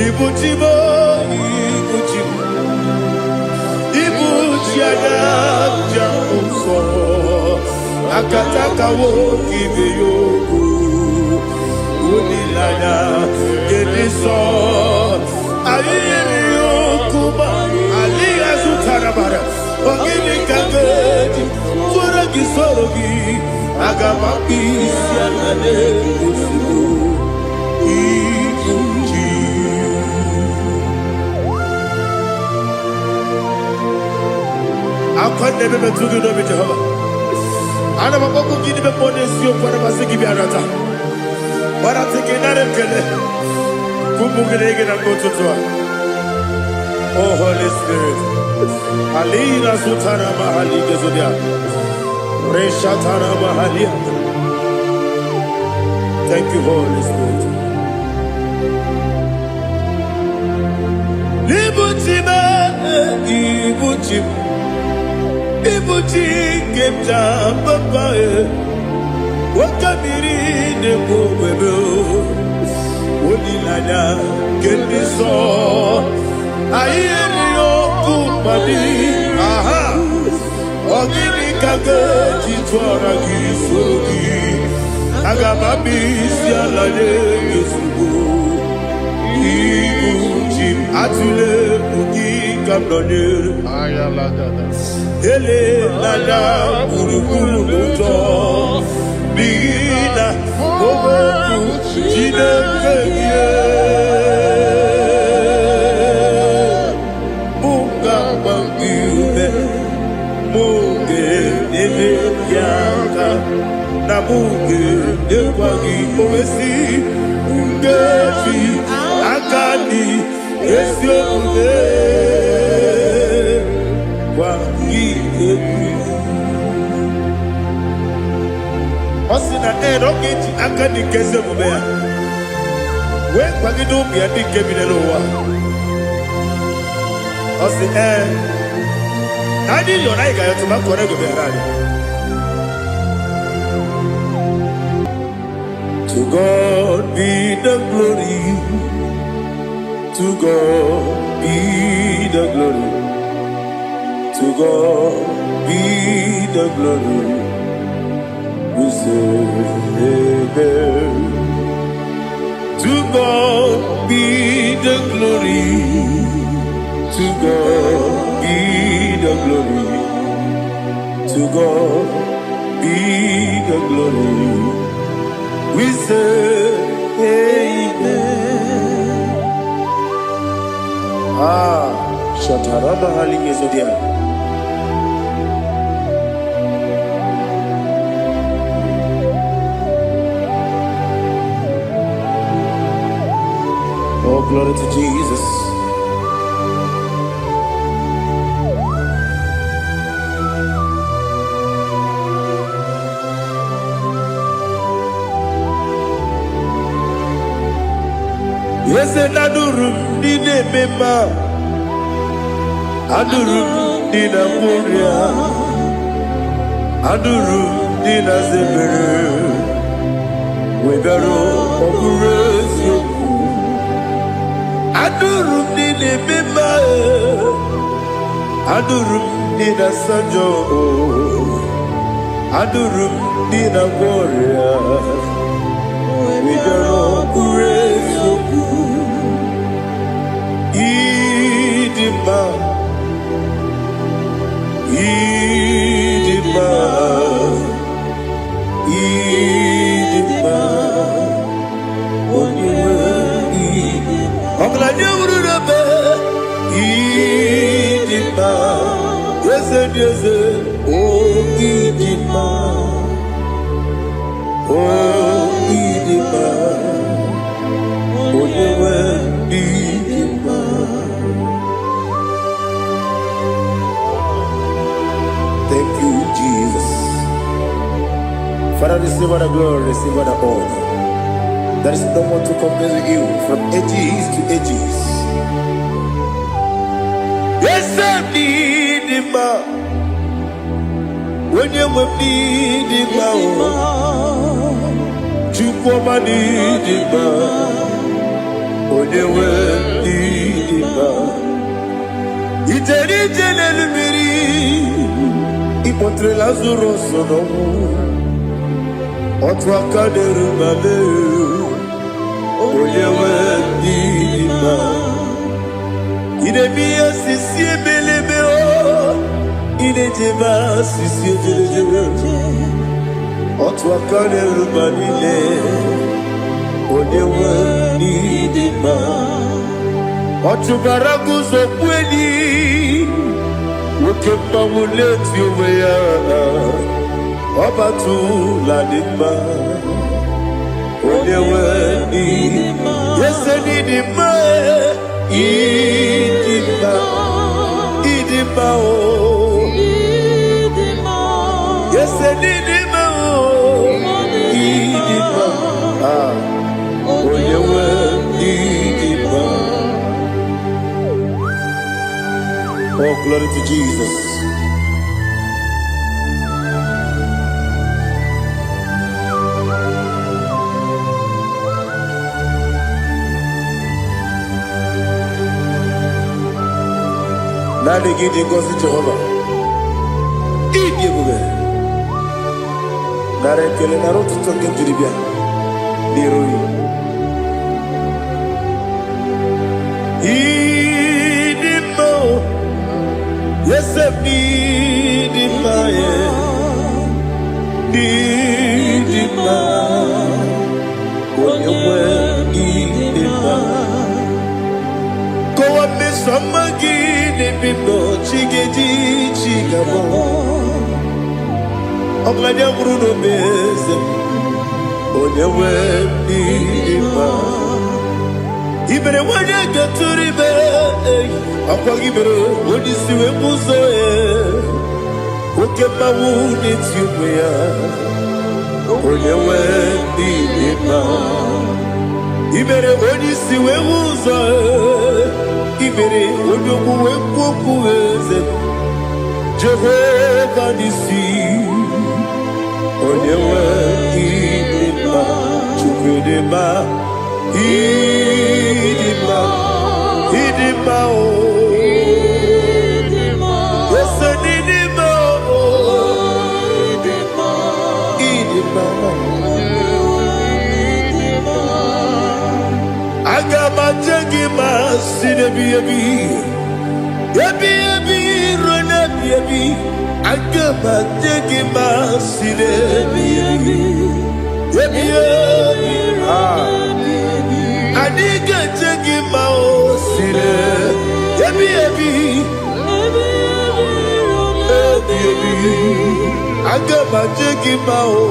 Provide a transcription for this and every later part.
Ibu chi m, ibu chi m, ibu chi anya ji ahụ ụzọ, akataka nwoke ibe ya okwu, olileanya nke ndị nsọ. Anyị nyere ya okwu ma adịghị azụtara mara. Ọ gịnị ka m ga-eji tụọrọ gị, soro gị? Aga m akpụ isi ala n'ozugbo. Ibu chi. Akwa na-eme metụ gị n'obi, Jehova. Ana m akpọkwu gị n'ime mmụọ n'eziokwu. Ana m asị gị bịa nata gbarata gị, nara ekele ka ụmụ gị na-ege na mgbe ụtụtụ a. Oh, Holy Spirit. Alina sutara mahali gezodia. Reshatara mahalia. Thank you, Holy Spirit. Ibuchi m, ibuchi m, ibuchi nke m ji papa e. Nwoke mmiri na-ekwu ogbebe o. Olileanya nke ndị nsọ. Anyị erighị ọkụ mmadụ. Aha. Ọ gịnị ka m ga-eji tụọra gị, soro gị? Aga m abịa isi ala nye gị ozugbo. Ibu chi m, atụla egwu, gị ka m nọnyere. Elela gburugburu n'ụjọ, n'ihi na okwu Chineke gị mụ ga-agba gị ume, mụ ga-enyere gị aka, na mụ ga-enyekwa gị owesi nkeji aka dị ezi omume gwa gị egwu. Ọ sị na ee, na ọ ga-eji aka dị nke ezi omume ya wee kwagide ụmụ ya ndị nke bi n'elu ụwa. Ọ sị ee, na anyị yọrọ, anyị ga-ayọtụ ma kọrọ ego bịara anyị. To God be the glory. To God be the glory. To God be the glory. We say amen. To God be the glory. To God be the glory. To God be the glory. We say amen. Ah, Shataraba Halingezodia. Oh, glory to Jesus. Eze na anụrụ m ndị na-eme mma, anụrụ m ndị na-agwọ ọrịa, anụrụ m ndị na-aza ebere, wee bịaruo, ọ bụrụ eziokwu. Anụrụ m ndị na-eme mma, anụrụ m ndị na-asa njọ, anụrụ m ndị na-agwọ ọrịa, wee bịaruo, ọ bụrụ eziokwu. Ịdị mma, ịdị mma, ịdị mma, onye nwe ọgaranya wuru n'ebe. Ịdị mma, eze dị eze, o ịdị mma, o ịdị mma, onye nwe ịdị mma. Thank you, Jesus. Father, receive all the glory, receive all the honor. There is no one to compare with you from ages to ages. Eze m, dị mma, onye nwe m, dị mma o. Chukwu ọma, dị mma, onye nwe Ije n'elu mmiri, ịkpọtere Lazarus n'ọnwụ. Otu aka na-eru male, onye nwe ndị mma. Ị na-eme ihe sisi ebelebe o, ị na-ejebe asịsị ejelejele. Otu aka na-eru mba niile, onye nwe n'ịdị mma. Ọ chụbara guzo kweli, nwoke mmanwụ na-eti onwe ya. Ọ batụla dị mma, onye nwe n'ịdị ese n'ịdị mma, ịdị mma, ịdị mma o. Ese n'ịdị mma o, ịdị mma. Ah, onye nwe n'ịdị mma. Oh, glory to Jesus. Naanị gị dị ngọzi, Jehova. Ịdị ebube. Nara ekele, nara ụtụtụ nke m jiri bịa n'iru gị. Ịdị mma o, ese m n'ịdị mma ya, n'ịdị mma, onye nwe ịdị mma. Kọwa mmeso ọma gị n'ebe m nọ, chi ga-eji chi ga-abọ. Ọbụladị nwụrụ n'obe eze m, onye nwe ịdị mma. Ibere nwanyị gatụrụ ime, ọkwa gị mere onye isi wee bụ ụzọ ya. Oke mmanwụ na-eti onwe ya, onye nwe ịdị mma. Ibere onye isi wee hụ ụzọ, ibere onye ogbu wee kwuo okwu eze. Jehova n'isi, onye nwe ịdị mma. Chukwu dị mma, ịdị mma, ịdị mma o. Ese n'ịdị mma o, ịdị mma. Aga m aje gị ma si n'ebi ebi, ebi ebi ruo n'ebi ebi. Aga m aje gị ma si n'ebi ebi, ebi ebi. Ah. Anyị ga-eje gị ma o si n'ebi ebi, ebi ebi. Aga m aje gị ma o.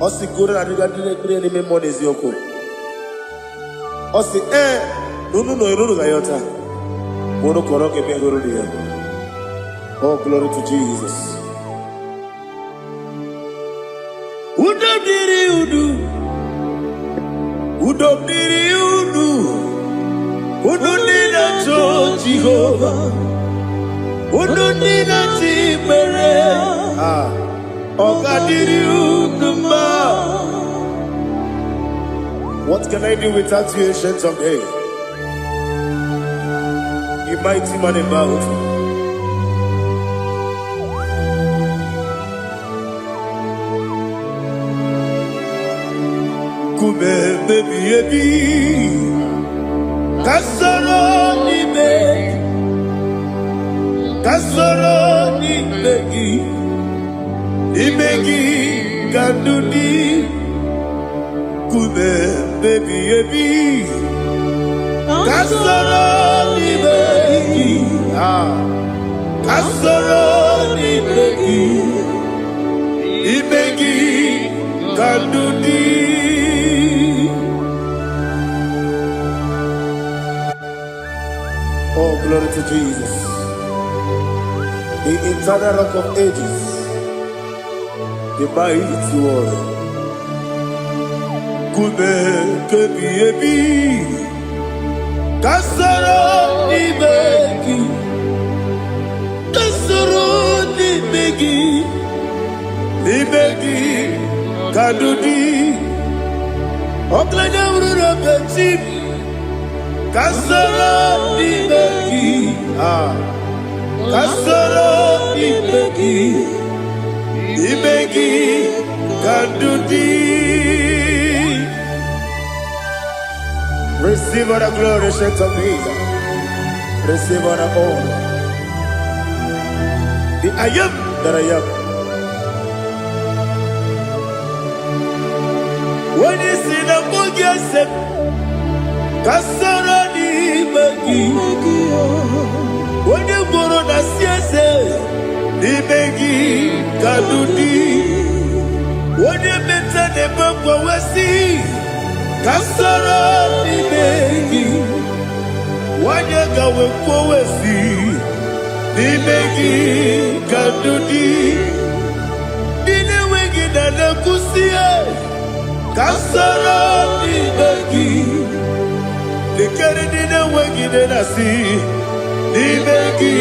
Ọ sị goro adịga ndị na-ekpere n'ime mmụọ na eziokwu. Ọ sị ee na unu nọ unu ga ya ọta ma unu kọrọ ka ebe hụrụ ya. Oh, glory to Jesus. Udo dịrị unu, udo dịrị unu, unu ndị na-achọ Jehova, unu ndị na-achọ ikpere. Ah, ọ ga-adịrị unu mma. What can I do without you, Ancient of Days? You mighty man in battle. Nkume ebi ebi, ka soro n'ime, ka soro n'ime gị, n'ime gị ka ndụ dị. Nkume ebi ebi, ka soro n'ime gị, ah, ka soro n'ime gị, n'ime gị ka ndụ dị. Oh, glory to Jesus. The eternal Rock of Ages, the mighty warrior. Nkume kebi ebi, ka soro n'ime gị, ka soro n'ime gị, n'ime gị ka ndụ dị. Ọgaranya wuru n'obe chi m, Ka soro n'ime gị. Ah, ka soro n'ime gị, n'ime gị ka ndụ dị. Receive all the glory, Saint of Days. Receive all the honor. The I am that I am. Onye si na mbụ gị ese ka soro n'ime gị. Onye gwụrụ na si eze n'ime gị ka ndụ dị. Onye meta na-ebe mgbanwe ka soro n'ime gị. Nwanyị gawe kwowesi n'ime gị ka ndụ dị. Ndị na-enweghị na na-ekwusi ka soro n'ime gị. Lekere ndị na-enweghị nne na-asị n'ime gị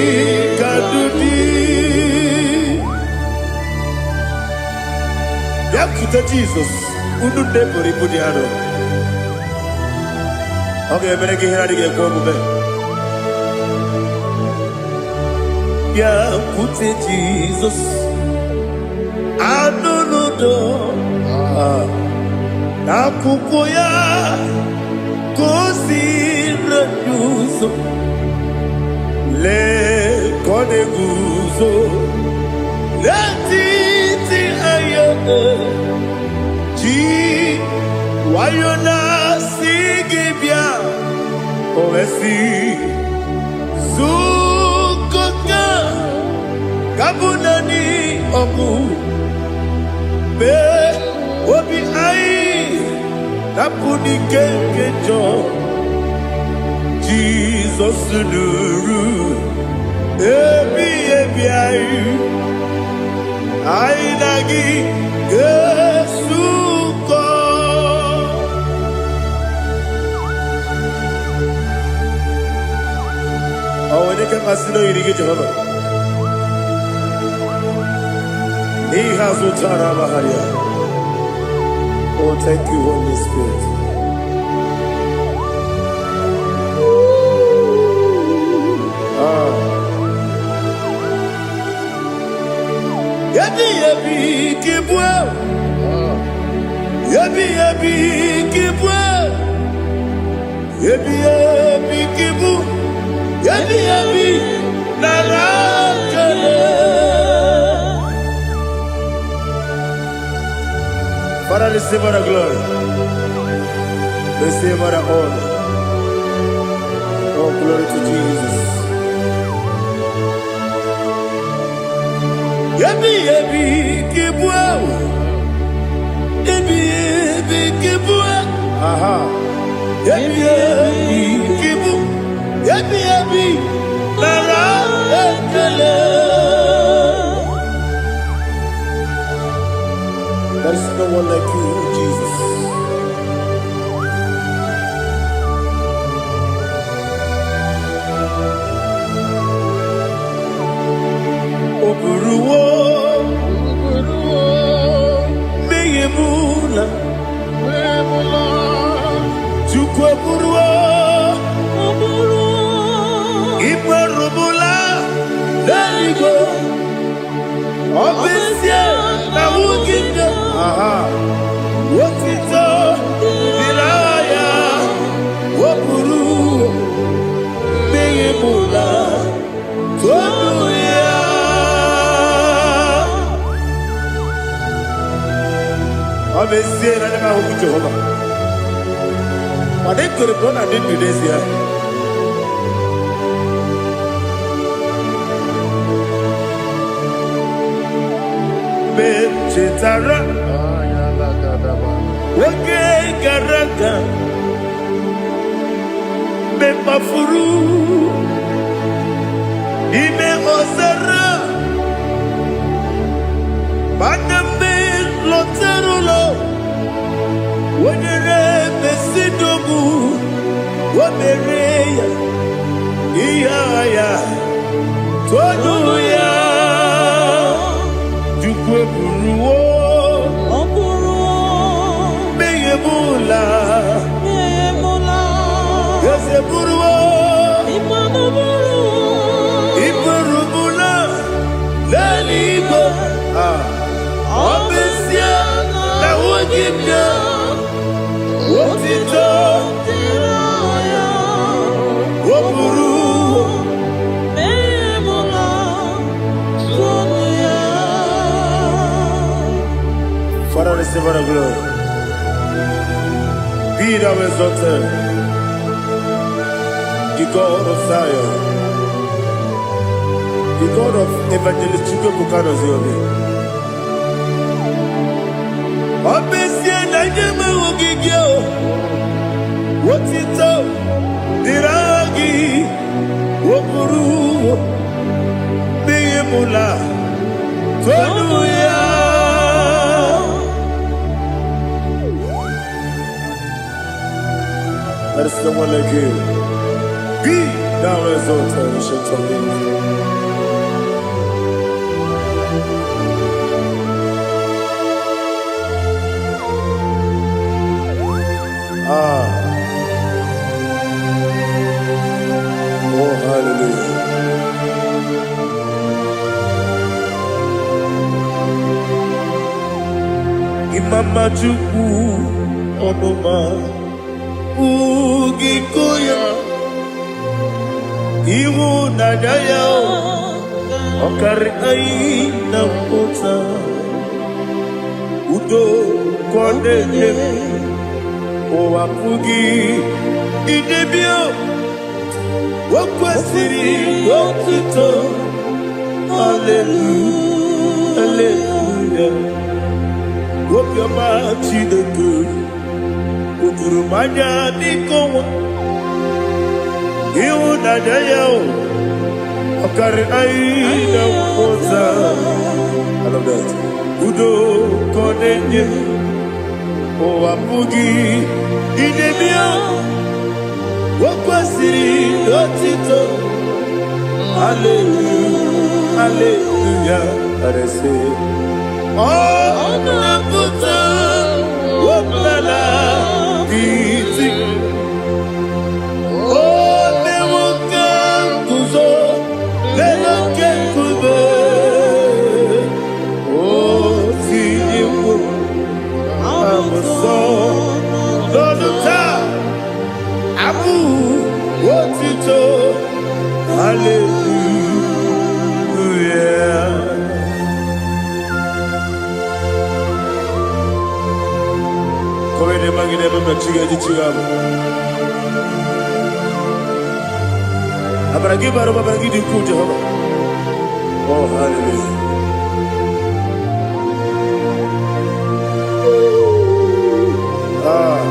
ka ndụ dị. Bịakwute Jizọs, unu nne buru ibu dị arọ. Ọ ga-emere gị ihe na-adịghị ekwe omume. Bịakwute Jizọs, anụ n'udo n'akwụkwọ ya ka o si anyị ụzọ. Lee ka ọ na-eguzo n'etiti anyị, ji nwayọ na-asị gị bịa. O wee sị zukọta ka bụ naanị ọkụ mee obi anyị napụ n'ike nke njọ. Jizọs nụrụ ebi ebi anyị, anyị na gị ga-esukọ. Ọ nwere ike mmasị na oyiri gị, Jehova, n'ihe azụ tara amagharị. Oh, thank you, Holy Spirit. Ah. Ebi ebi kibwe, ebi ebi kibwe, ebi ebi kibu, ebi ebi nara kele. Father, receive all the glory. Receive all the honor. Oh, glory to Jesus. Ebi ebi kibwe, ebi ebi kibwe, aha. Ebi ebi kibu, ebi ebi nara ekele. There is no one like you, Jesus. O buruwo mmehie m ụla, Chukwu eburuwo ikperubula n'eluigwe. Ọ bụ ezie na nwunye, aha, otito dịrị aha ya. O buru mmehie m ụla, tonu ya. Ọ bụ ezie na ndị m ahụhụ Jehova, mana ekwere m na ọ na-adị ndụ n'ezie. Mgbe m chetara oge gara aga, mgbe m kpafuru n'ime ọzara, mana mgbe lọtara ụlọ, o nyere mesidogbu, o mere ya ihe agha ya, tonu ya. Chukwu eburuwo mmehie m ụla. Eze buru. Receive all the glory. Be thou exalted, the God of Zion, the God of Evangelist Chukwuebuka Noziobi. Ọ bụ ezie na nye m ogige o, otito dịrị aha gị, o buru n'ihi mụla tonu ya. There is no one like you. Be thou exalted, Ancient of Days. Ah, oh hallelujah. Imama Chukwu ọnụma ugiko ya, ịhụnanya ya ọ karị anyị na mpụta, udo ka ọ na-enye, ụwa pụghị idebe. O kwesịrị otuto. Hallelujah, hallelujah. Obiọma Chineke o juru m anya n'ike ọnwa, ịhụnanya ya o ọ karị anyị na mmụta. I love that. Udo ka ọ na-enye, ụwa pụghị idebe. O kwesịrị otito. Hallelujah, hallelujah. Arese ọ na-apụta ọbụla iti o mewo ka nguzo n'elu oke nkume, o tinyewo abụsọ n'ọnụ taa abụ otito. Hallelujah. Kọwede magide ebe m chi ga-eji chi ga-abụ. Amara gị bara ụba, amara gị dị ukwuu, Jehova. Oh, hallelujah. Ah.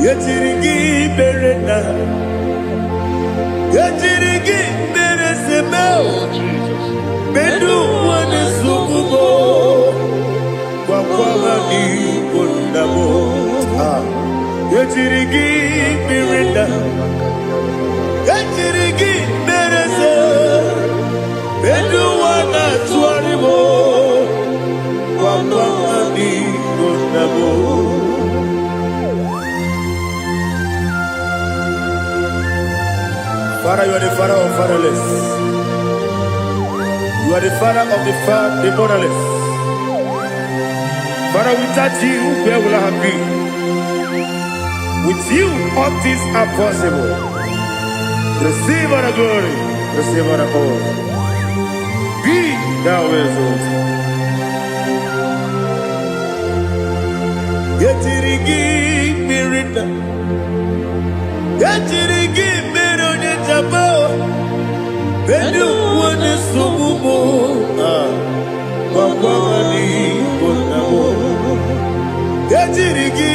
Yetiri gị mere na yetiri gị mere seme. Oh, Jesus. Bedu wane sukubo gwagwara n'igbo nna m. Ah. Yetiri gị mere na yetiri gị mere se bedu wana tụgharị m gwagwara n'igbo nna m. Father, you are the father of fatherless. You are the father of the motherless. Father, without you, where will I have been? With you, all things are possible. Receive all the glory. Receive all the honor. Be thou exalted. Yetiri gị mmiri na yetiri gị mmiri onye jaba bedu onye nsogbu m. Ah, gwagwara n'igbo nna m. Ejiri gị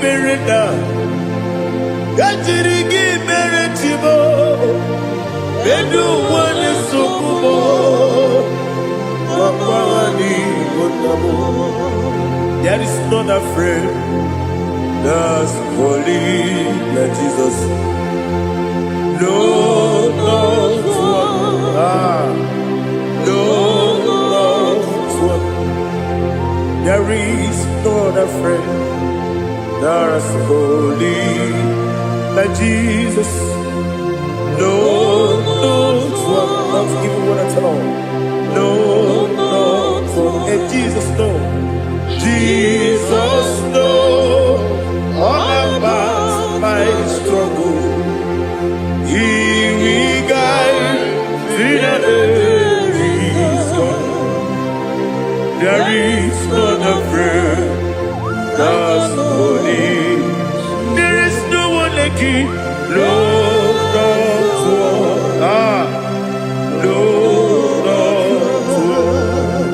mere na ejiri gị mere chibo bedu onye nsogbu m gwagwara n'igbo nna m. There is none afraid that's holy like Jesus. No, not one. Ah, no, not one. There is no other friend that's holy like Jesus. No, not one. Not even one at all. No, not one. And Jesus, no. Jesus, no. All about my struggle. He will guide till the day is gone. No, not one. Ah, no, not one.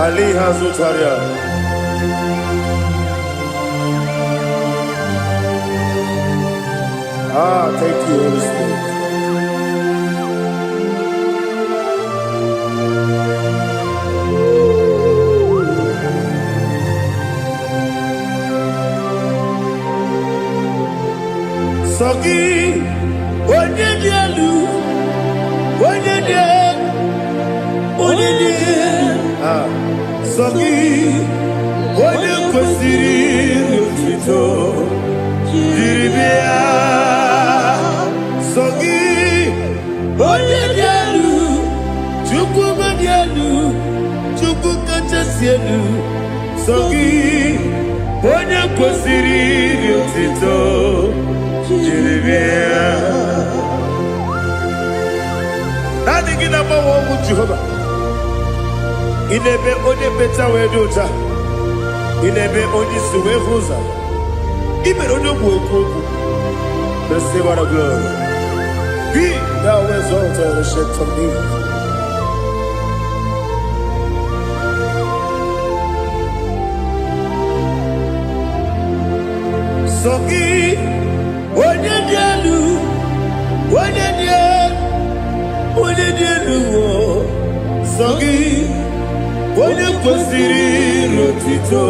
Ali Hazutaria. Ah, thank you, Holy Spirit. Sọ gị, onye dị elu, onye dị elu, onye dị elu. Ah, sọ gị, onye kwesịrị otuto jiri bịa. Sọ gị, onye dị elu, Chukwu dị elu, Chukwu kachasị elu. Sọ gị, onye kwesịrị otuto jiri bịa. Naanị gị na-agbanwe ọnwụ. Jehova, ị na-eme onye mmecha wee dị ụcha, ị na-eme onye isi wee hụ ụzọ, ị mere onye ogbu ekwu okwu. Receive all the glory. Be thou exalted, Ancient of Days. Sọ gị, onye dị elu, onye dị elu, onye dị elu o. Sọ gị, onye kwesịrị otito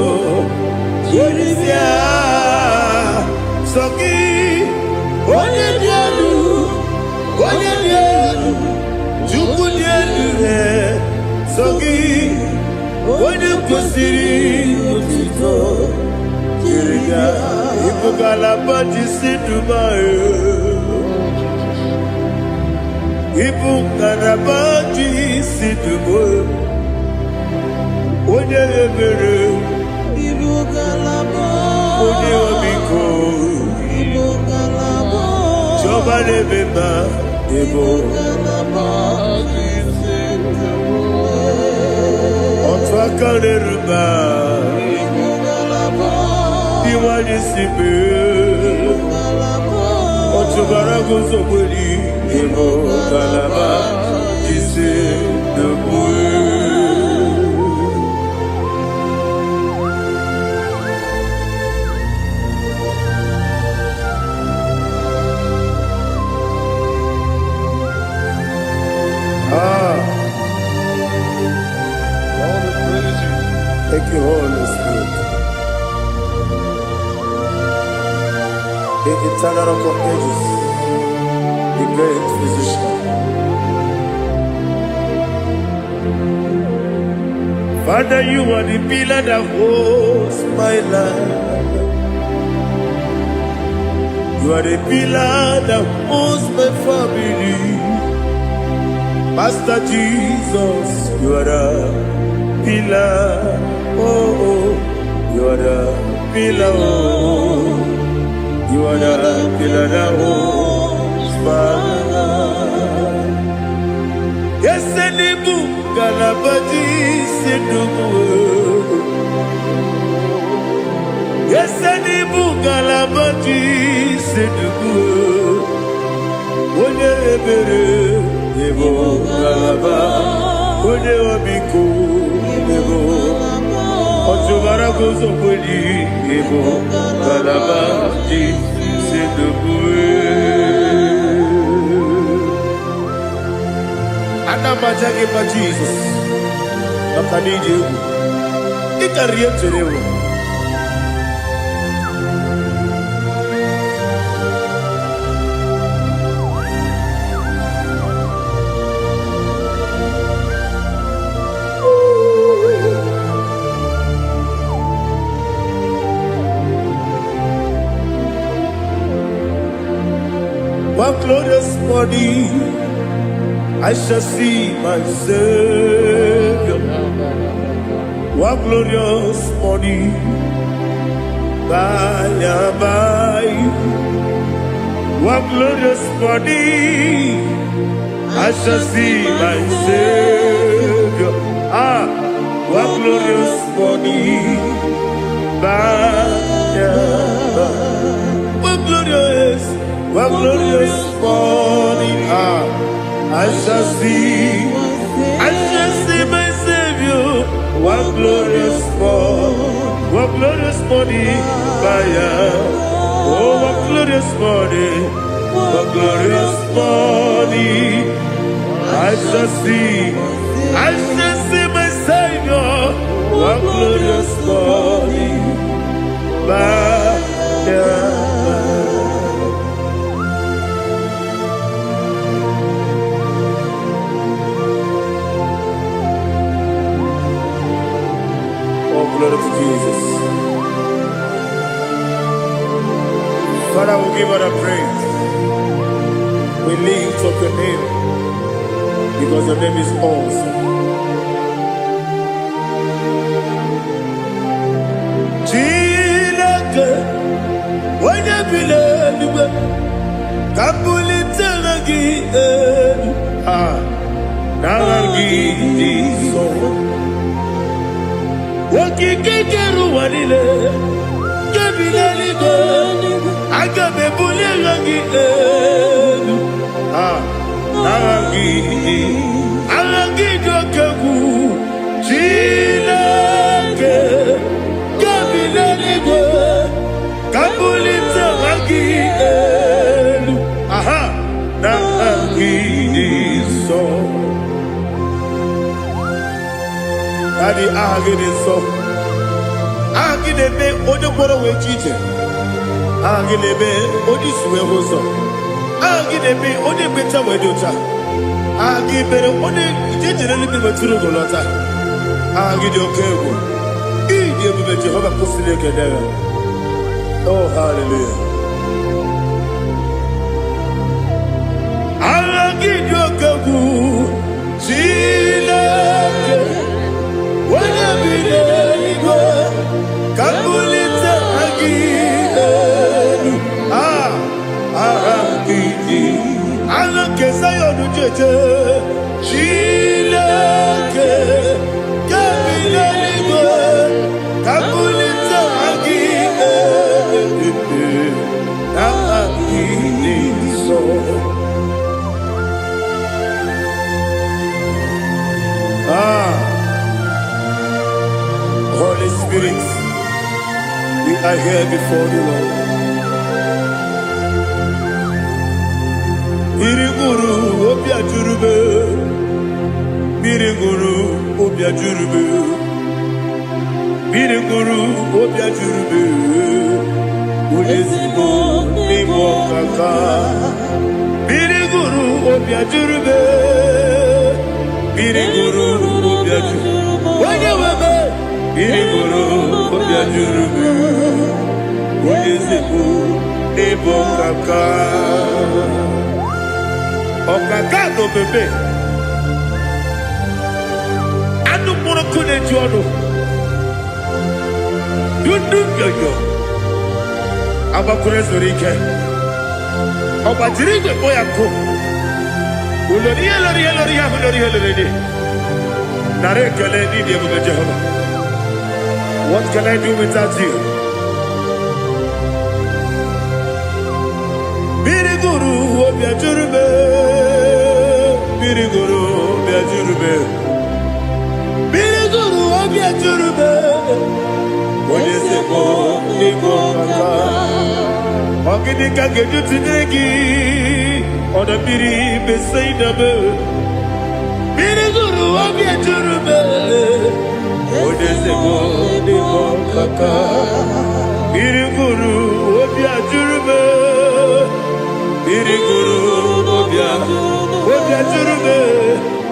jiri bịa. Sọ gị, onye dị elu, onye dị elu, Chukwu dị elu he. Sọ gị, onye kwesịrị otito jiri bịa. Ịbụ ngalaba ji si Dubai. Ịbụ ngalaba ji si Dubai. Onye ebere. Ibu ngalaba. Onye ọmịiko. Ibu ngalaba. Chiọma na-eme mma, ịbụ Ngalaba ji otu aka na-eru mba. Ibu ngalaba. Iwanye si mee. Ngalaba. Ọchụbara guzogberi, ịbụ ngalaba jisi n'okpu. Ah, Lord, we praise you. Thank you, Holy Spirit. The eternal Rock of Ages, the great physician. Father, you are the pillar that holds my life. You are the pillar that holds my family. Master Jesus, you are the pillar. Oh, you are the pillar. Oh, you are the pillar that holds my life. Yes, n'ịbụ ngalaba ji dubu. Yes, n'ịbụ ngalaba ji dubu. Onye ebere, ịbụ ngalaba. Onye ọmịiko, ịbụ ọchụbara gozokweli, ịbụ ngalaba ji si dubu. Ana m aja gị mma, Jizọs, maka na ịdị egwu. Ị karịrị ihe m chere ewu. One glorious morning, I shall see my Savior. One glorious morning, by and by. One glorious morning, I shall see my Savior. Ah, one glorious morning. By and by. What glorious, what glorious morning, ah, I shall see, I shall see my Savior. What glorious morning, what glorious morning, by and oh, what glorious morning, what glorious morning, I shall see, I shall see my Savior. What glorious morning, by and by. Oh, glory to Jesus. Father, we give all the praise. We lift up your name because your name is awesome. Chineke, onye bi n'eluigwe, ka m bulitere gị elu. Ah, n'aha gị dị nsọ. Okike kere ụwa niile, nke bi n'eluigwe, aga m ebuli aha gị elu. Ah, n'aha gị dị, aha gị dị oke egwu. Chineke, nke bi n'eluigwe, ka m bulite aha gị elu. Aha, n'aha gị dị nsọ. Daddy, aha gị dị nsọ. Aha gị na-eme onye kwọrọ wee ji ije. Aha gị na-eme onye isi wee hụ ụzọ. Aha gị na-eme onye mmecha wee dị ụcha. Aha gị mere onye ije jere eluigwe wetụrụ ugo lọta. Aha gị dị oke egwu. Ịdị ebube Jehova kwụsịrị ekele ya. Oh, hallelujah. Aha gị dị oke egwu. Chineke, onye bi n'eluigwe, ka m bulite aha gị elu. Ah, aha gị dị. Aha nke Zayọn jeje. Chineke, nke bi n'eluigwe, ka m bulite aha gị elu. Aha gị dị nsọ. Ah, Holy Spirit, we are here before the Lord. Mmiri gụrụ obi ajụrụbe, mmiri gụrụ obi ajụrụbe, mmiri gụrụ obi ajụrụbe, onye ezigbo n'ime ọkaka. Mmiri gụrụ obi ajụrụbe, mmiri gụrụ obi ajụrụbe, onye webe, mmiri gụrụ obi ajụrụbe, onye ezigbo n'ịbụ ọkaka. Ọkaka na omeme anụ mkpụrụ ọkụ na-eju ọnụ dundu nyoyo agbakwuru zuru ike ọ gbajiri igwe kpọ ya nkụ ulori ihe lori ihe lori ihe ahụ lori ihe lori dị nara ekele n'ịdị ebube Jehova. What can I do without you? Mmiri gụrụ obi ajụrụ m, mmiri gụrụ obi ajụrụ m, mmiri gụrụ obi ajụrụ m, onye ezigbo n'ịbụ ọkaka. Ọ gịnị ka ga-eji tinye gị ọdọ mmiri Besaida m? Mmiri gụrụ obi ejuru m, onye ezigbo n'ịbụ ọkaka. Mmiri gụrụ obi ajụrụ m, mmiri gụrụ obi ajụrụ m,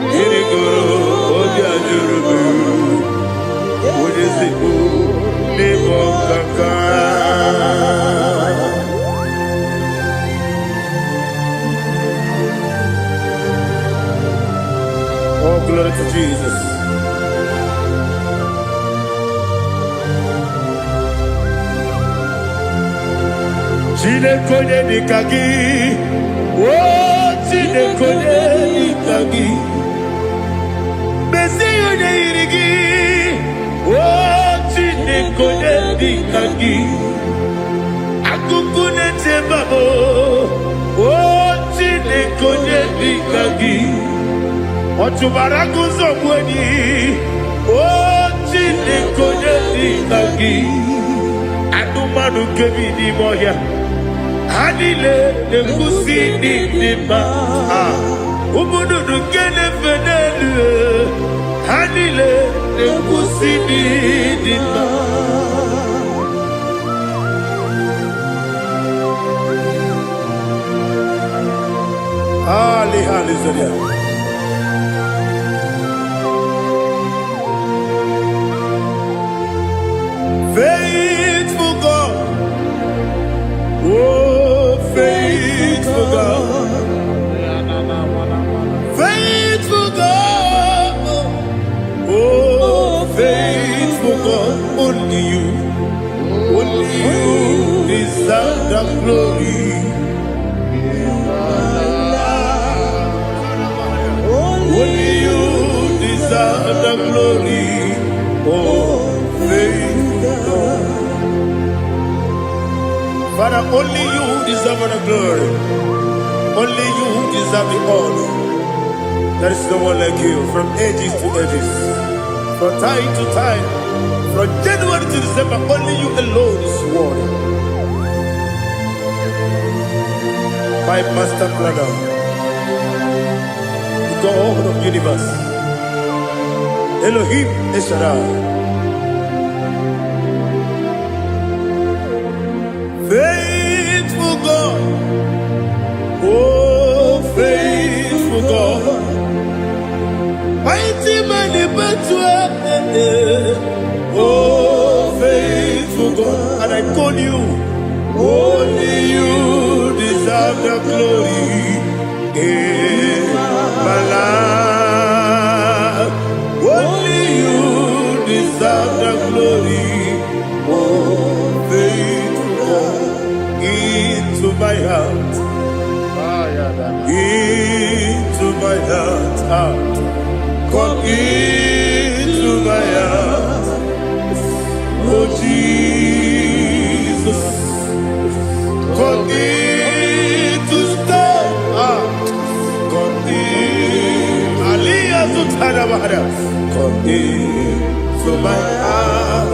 mmiri gụrụ obi ajụrụ m, onye ezigbo n'ịbụ ọkaka. Oh, glory to Jesus. Chineke onye dịka gị, o Chineke onye dịka gị, mezie onye yiri gị, o. Chineke, onye dị ka gị? Akụkụ na-echebe m, o Chineke, onye dị ka gị? Ọ chụbara agụzọgbu enyi, o Chineke, onye dị ka gị? Anụmanụ nke bi n'ime ọhịa, ha niile na-ekwusi n'ịdị mma. Ah, ụmụ nnụnụ nke na-efe n'elu, ha niile na-ekwusi n'ịdị mma. Ali, hallelujah. Faithful God, oh, faithful God, faithful God, oh, faithful God, only you deserve the glory. Only you deserve the glory. Oh, faithful God. Father, only you deserve the glory. Only you deserve the honor. There is no one like you from ages to ages, from time to time, from January to December. Only you alone is worthy. My master planner, the God of universe, Elohim El Shaddai. Faithful God, oh, faithful God, mighty man in battle, oh, faithful God, and I call you, only you deserve the glory in my life. Only you deserve the glory, oh, faithful God, into my heart, into my heart, ah. Come into my heart, oh Jesus. Come in to stay. Ah, come in. Aliyah Sutana Bahara. Come into my heart,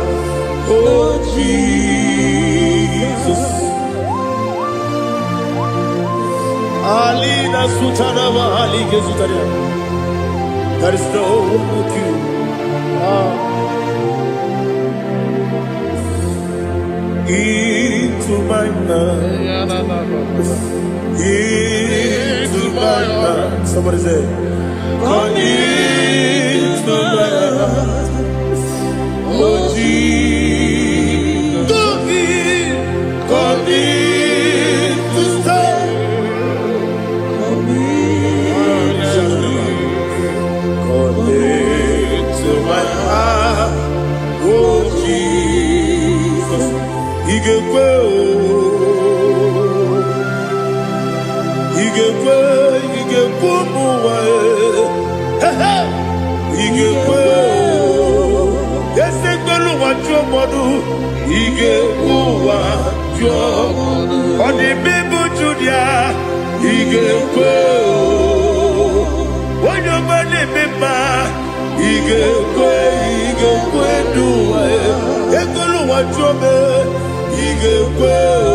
oh Jesus. Alina Sutana Mahali Sutana. There is no one like you. Ah. Into my heart. Into my heart. Somebody say, come into my heart. Oh Jesus. Come in. Come in to stay. Come into my heart. Oh Jesus. Ị ga-ekwe o. Ị ga-ekwe, ị ga-ekwe ụmụ ụwa e. He, ị ga-ekwe o. Eze gbelu ụwa jụọ mmadụ, ị ga-ekwe ụwa jụọ. Ọ dị mbe Judia, ị ga-ekwe o. Onye ọma na-eme mma, ị ga-ekwe, ị ga-ekwe n'ụwa e. Ekwela ụwa jụọ m, ị ga-ekwe o.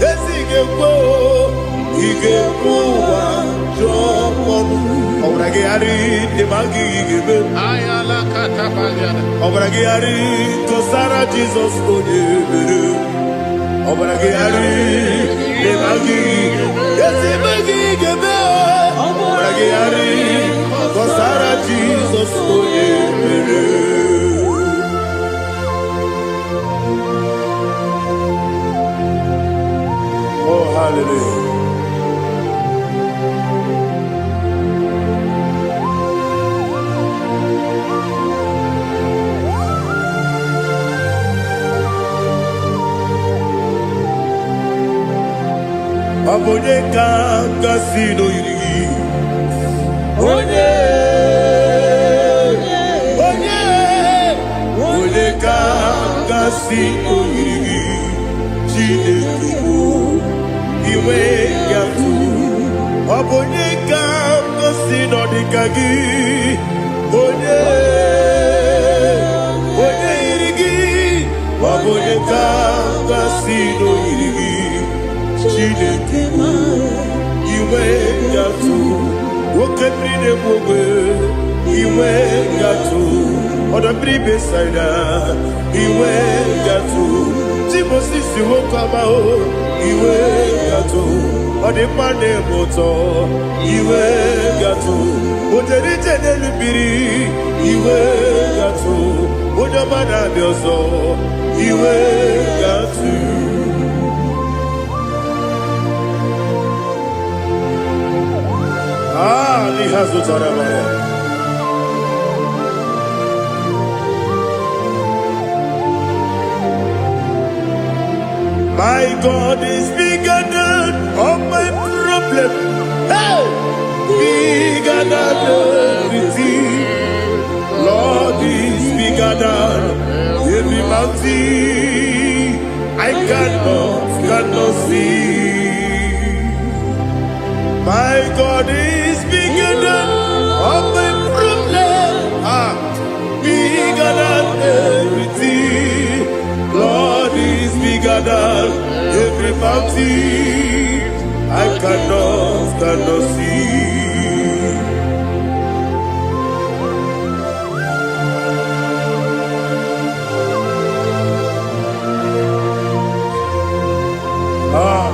Ezi ị ga-ekwe o, ị ga-ekwe ụwa jụọ ọnụ. Ọbara gị gharị ndị ma gị ga-eme. Ọbara gị gharị kọsara Jizọs onye mere. Ọbara gị gharị ndị ma gị ezi ma gị ga-eme. Ọbara gị gharị kọsara Jizọs onye mere. Oh, hallelujah. Ọ bụ onye ka gasị n'oyiri gị? Onye, onye, onye. Ga-asị oyiri gị, Chineke bụ inwe gatụ. Ọ bụ onye ka m gosi nọ dịka gị? Onye, onye yiri gị? Ọ bụ onye ka m gosi n'oyiri gị, Chineke bụ inwe gatụ? Nwoke mmiri na-egbu ogbe, inwe gatụ. Ọdọ mmiri Besaida, inwe gatụ. Timosisi nwoke ọma o, iwe gatụ. Ọ dị mma na-eme ụtọ, iwe gatụ. O jere ije n'elu mmiri, iwe gatụ. Onye ọma na-abịa ọzọ, iwe gatụ. Ah, n'ihe zụtara m ya. My God is bigger than all my problem. Hey! Bigger than everything. Lord is bigger than every mountain I cannot see. My God is bigger than all my problem. Ah, bigger than everything. Lord is bigger than every mountain I cannot see. Ah,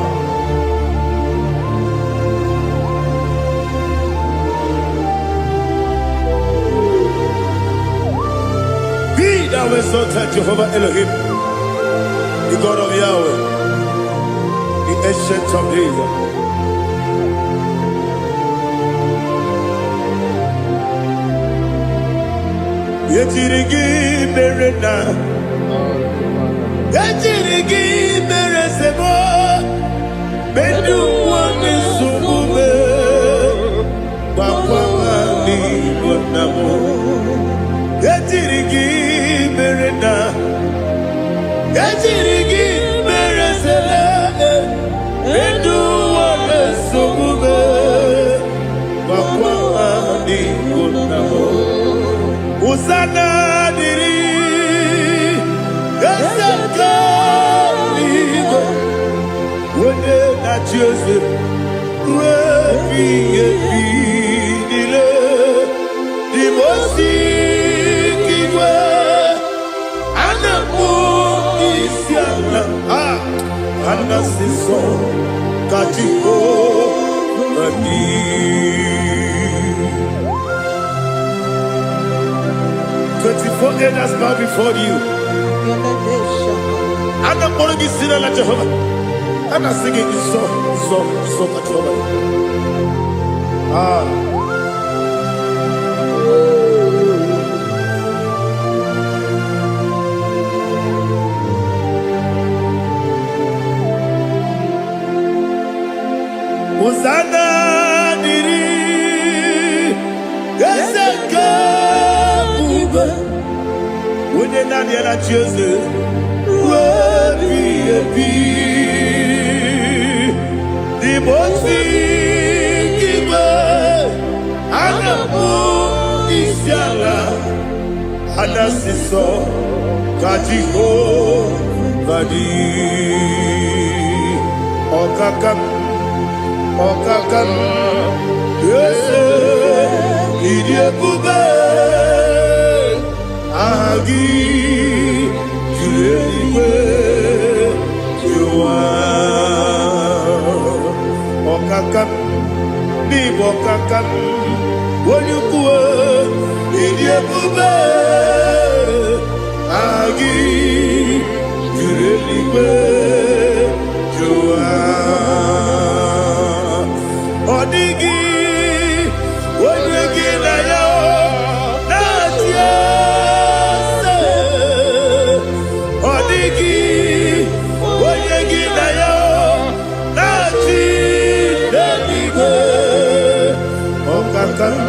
be thou exalted, Jehovah Elohim, the God of Yahweh, the Ancient of Days. Ejiri gị mere na ejiri gị mere sebo ndị ụwa na-esogbu m, gwakwa ha n'Igbo nna m. Ejiri gị mere na ejiri gị mere sele ndị ụwa na-esogbu m, gwakwa ha n'Igbo nna m. Hosanna dịrị eze nke eluigwe, onye na-achị eze ruo ebighị ebi niile. Dị m osi igwe a na-akpọ isi ala, a anasị nsọ ka Jehova dị. 24 elders bow before you. A na-akpọrọ gị si n'ala Jehova. A na-asị gị nsọ, nsọ, nsọ ka Jehova dị. Ah. Hosanna dịrị eze nke ebube, onye naanị ya na-achị eze ruo ebighị ebi. Dị m osi igwe a na-akpọ isi ala, a na-asị nsọ ka Jehova dị. Ọkaka m, ọkaka m, eze, ịdị ebube, aha gị juru eluigwe juru ụwa. Ọkaka m, n'ịbụ ọkaka m, onye ukwu, ịdị ebube, aha gị juru eluigwe juru ụwa. Ọ dịghị onye gị na ya na-achị eze. Ọ dịghị onye gị na ya na-achị n'eluigwe. Ọkaka m,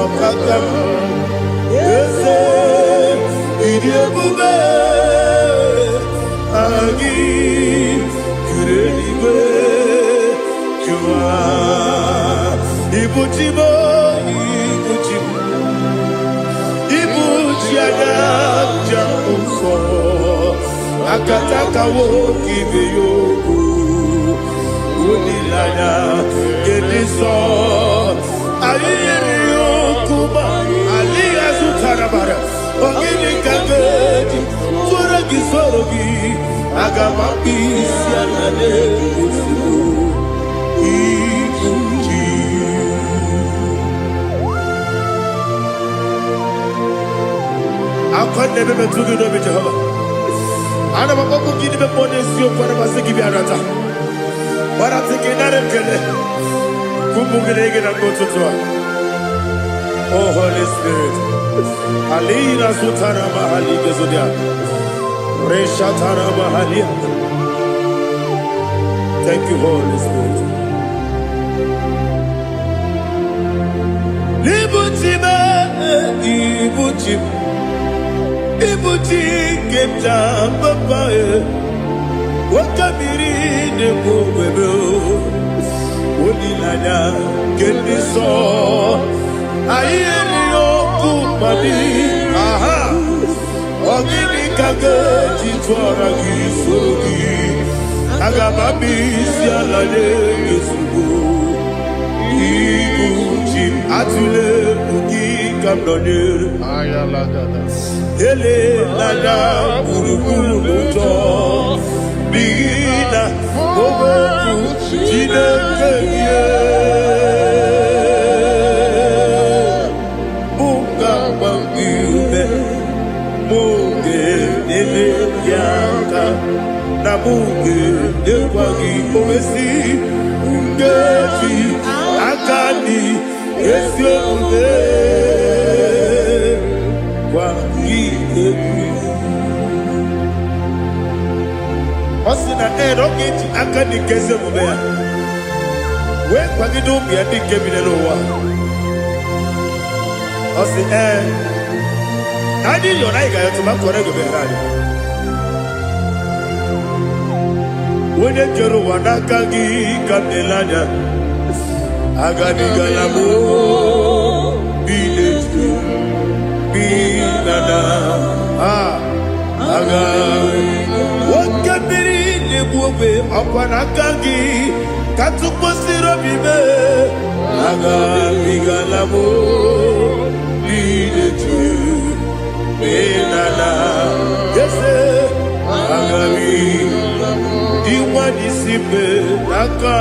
ọkaka m, eze, ịdị ebube. nsọ. Akataka nwoke ibe ya okwu, olileanya nke ndị nsọ. Anyị nyere ya okwu ma alịghị azụtara mara. Ọ gịnị ka ga-eji tụọrọ gị soro gị? Aga m akpụ isi ala n'ezigbo ibu ji. Akwa na-ebe metụ gị n'obi, Jehova. Ana m akpọkpụ gị n'ime mmụọ n'eziokwu. Ana m asị gị bịa nata gbarata gị nara ekele ụmụ gị na gị na mgbe ụtụtụ a. Oh Holy Spirit, alina sutara mahali gezodia reshatara mahalia. Thank you, Holy Spirit. Ibuchi m, ibuchi m, ibuchi nke m ji papa e. Nwoke mmiri na-ekwu ogbebe, olileanya nke ndị nsọ. Anyị erighị okwu mmadụ aha. Ọ gịnị ka ga-eji tụọra gị soro gị? Aga m abịa isi ala nye gị ozugbo. Ibu ji m, atụle egwu, gị ka m nọnyere. Elela gburugburu n'ụjọ, n'ihi na okwu Chineke gị mụ ga-agba gị ume, mụ ga-enyere gị aka, na mụ ga-enyekwa gị owesi nkeji aka dị ezi omume gwa gị egwu. Ọ sị na ee, na ọ ga-eji aka dị nke ezi omume ya wee kwagide ụmụ ya ndị nke bi n'ụwa. Ọ sị ee, na anyị yọrọ, anyị ga-ayọtụ ma kọrọ ego meghere anyị. Onye kere ụwa, n'aka gị ka m na-ele anya. Agabigala m bi n'etu bi na na a aga. Oke mmiri na-egbu ogbe, ọkwa n'aka gị ka tụkwasịrị obi mee. Agabigala m bi n'etu bi na na ese agabi ịnwa n'isi mbe, n'aka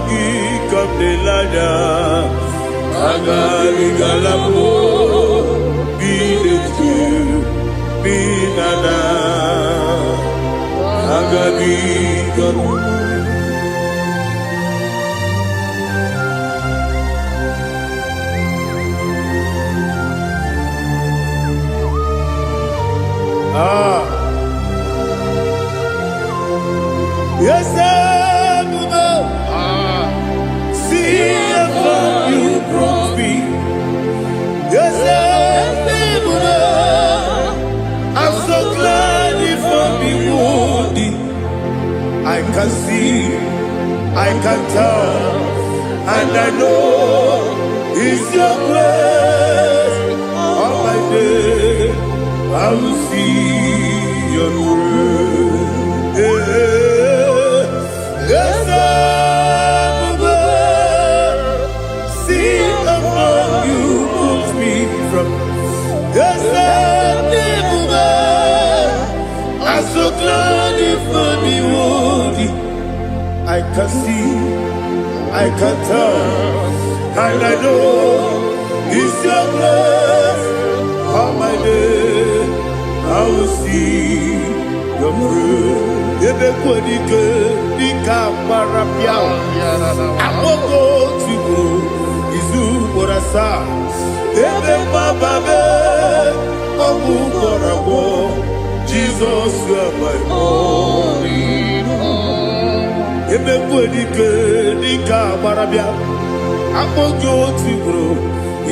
gị ka m na-ele anya. Agabigala m bi n'etu bi na na agabigala. Ah, yes, see how far you brought me. Yes, I'm so glad you found me worthy. I can see, I can tell, and I know it's your grace. All my day, I will see your grace. Yes, see how far you put me from. Yes, I'm so glad you found me worthy. I can see, I can tell, and I know it's your grace. All my day, I will see your praise. Ebe kwenike dịka agbara bịa akpọgo otu ugboro izu ugboro asaa, ebe mgbaba ọgwụ gwọrọ agwọ. Jizọs, you are my all. Ebe kwenike dịka agbara bịa akpọ gị otu ugboro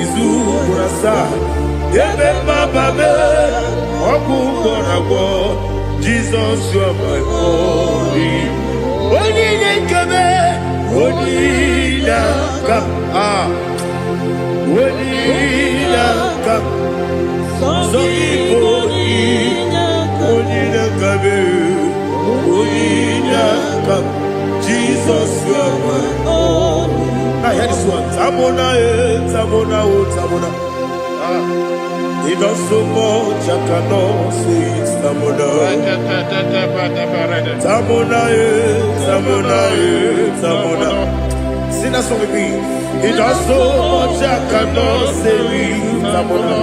izu ugboro asaa, ebe mgbaba ọgwụ gwọrọ agwọ. Jizọs, you are my all. Onye na-ekebe, onye na-aka a, onye na-aka sọ gị bụ onye Jesus, you are my Only Now hear this one. Tamona, eh, Tamona, oh, Tamona. He does so much I cannot say it. Tamona. Tamona, eh, Tamona, eh, Tamona. Sing that song with me. He does so much I cannot say it. Tamona.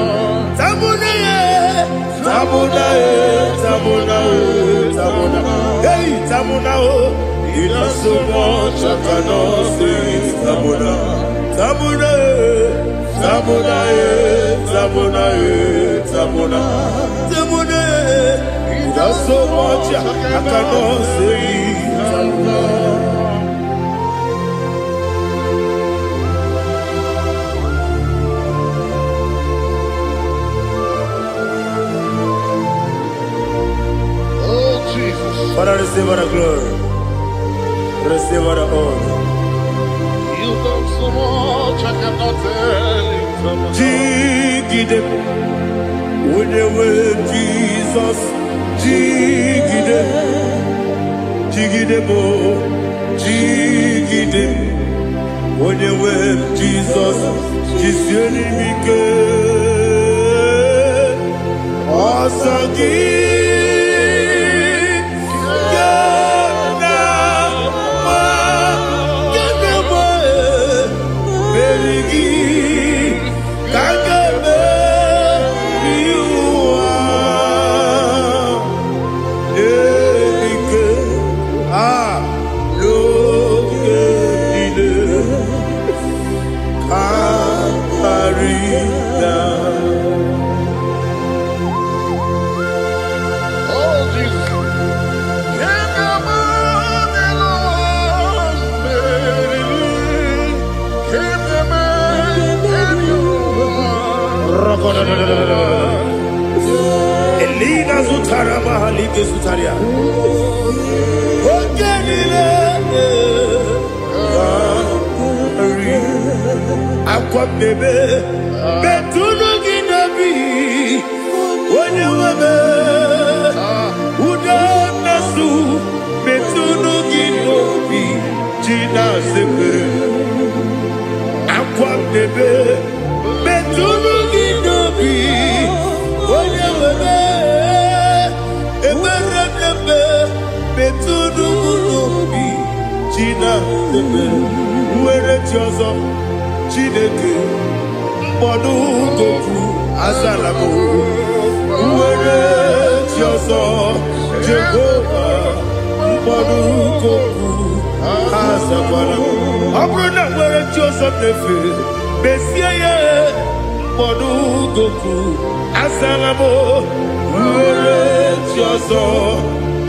Tamona, eh, Tamona, eh, Tamona, oh, Tamona. Hey, Tamona, oh. He does so much I cannot say it. Tamona. Tamona, eh, Tamona, eh, Tamona, eh, Tamona. Tamona, eh. He does so much I cannot say it. Tamona. Oh, Jesus. Father, receive all the glory. Receive all the honor. You've done so much, I cannot tell it. Jigide, onye Jesus, jigide, jigide mo, jigide, onye nwe Jizọs, jisie m ike. Ọsọ gị ga na-agba, ga na-agba, meri gị ka m ga-emeri ụwa. Ike a n'oge niile ka karịa. Oh, Jesus. Can you Can you Elina zutara mahalike zutaria. Oge niile karị. Akwa mmebe metụnụ gị n'obi onye nwebe ude mmesu metụnụ gị n'obi ji na-asekpere akwa mmebe metụnụ gị n'obi onye nwebe ekpere mmemme metụnụ m n'obi ji na-asekpere nwere chi ọzọ Chineke mkpọdụ gopu azala m nwere chi ọzọ Jehova mkpọdụ gopu azakwara m ọ bụrụ na nwere chi ọzọ m na-efe mesie ya mkpọdụ gopu azala m nwere chi ọzọ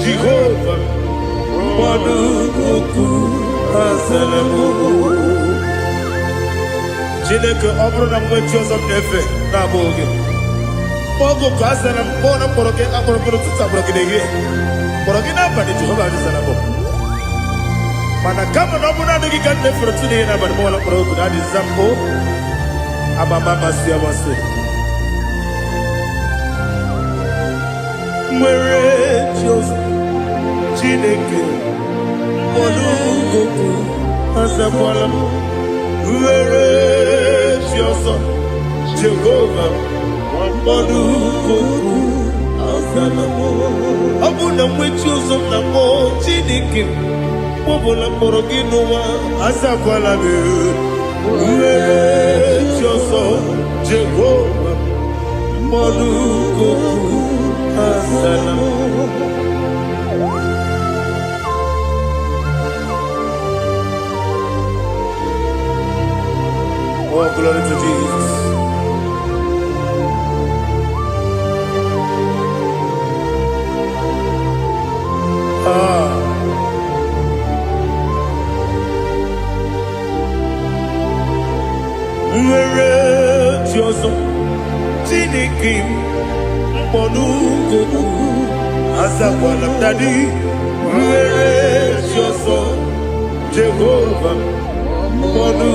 Jehova mkpọdụ gopu azala m. Chineke, ọ bụrụ na m nwee chi ọzọ m na-efe na-abụghị gị, oge ka azara m kpọọ na mkpọrọ gị akpọrọ mkpọrọ ụtụtụ, akpọrọ gị n'ehihie, kpọrọ gị n'abalị, Jehova adịzara m. Mana kama na ọ bụrụ naanị gị ka m na-efere tụ n'ihe n'abalị m ọla kpọrọ oku na adịza m o amama amasị amasị nwere chi ọzọ Chineke mkpọrọ azakwala m nwere chi ọzọ Jehova mkpọrọ azala m. Ọ bụ na nwe chi ọzọ m na mmụọ Chineke m ọbụla mkpọrọ gị n'ụwa azakwala m nwere chi ọzọ Jehova mkpọrọ azala m. Oh, glory to Jesus. Ah. Nwere chi ọzọ Chineke m mkpọrọ azakwala m daddy nwere chi ọzọ Jehova mkpọrọ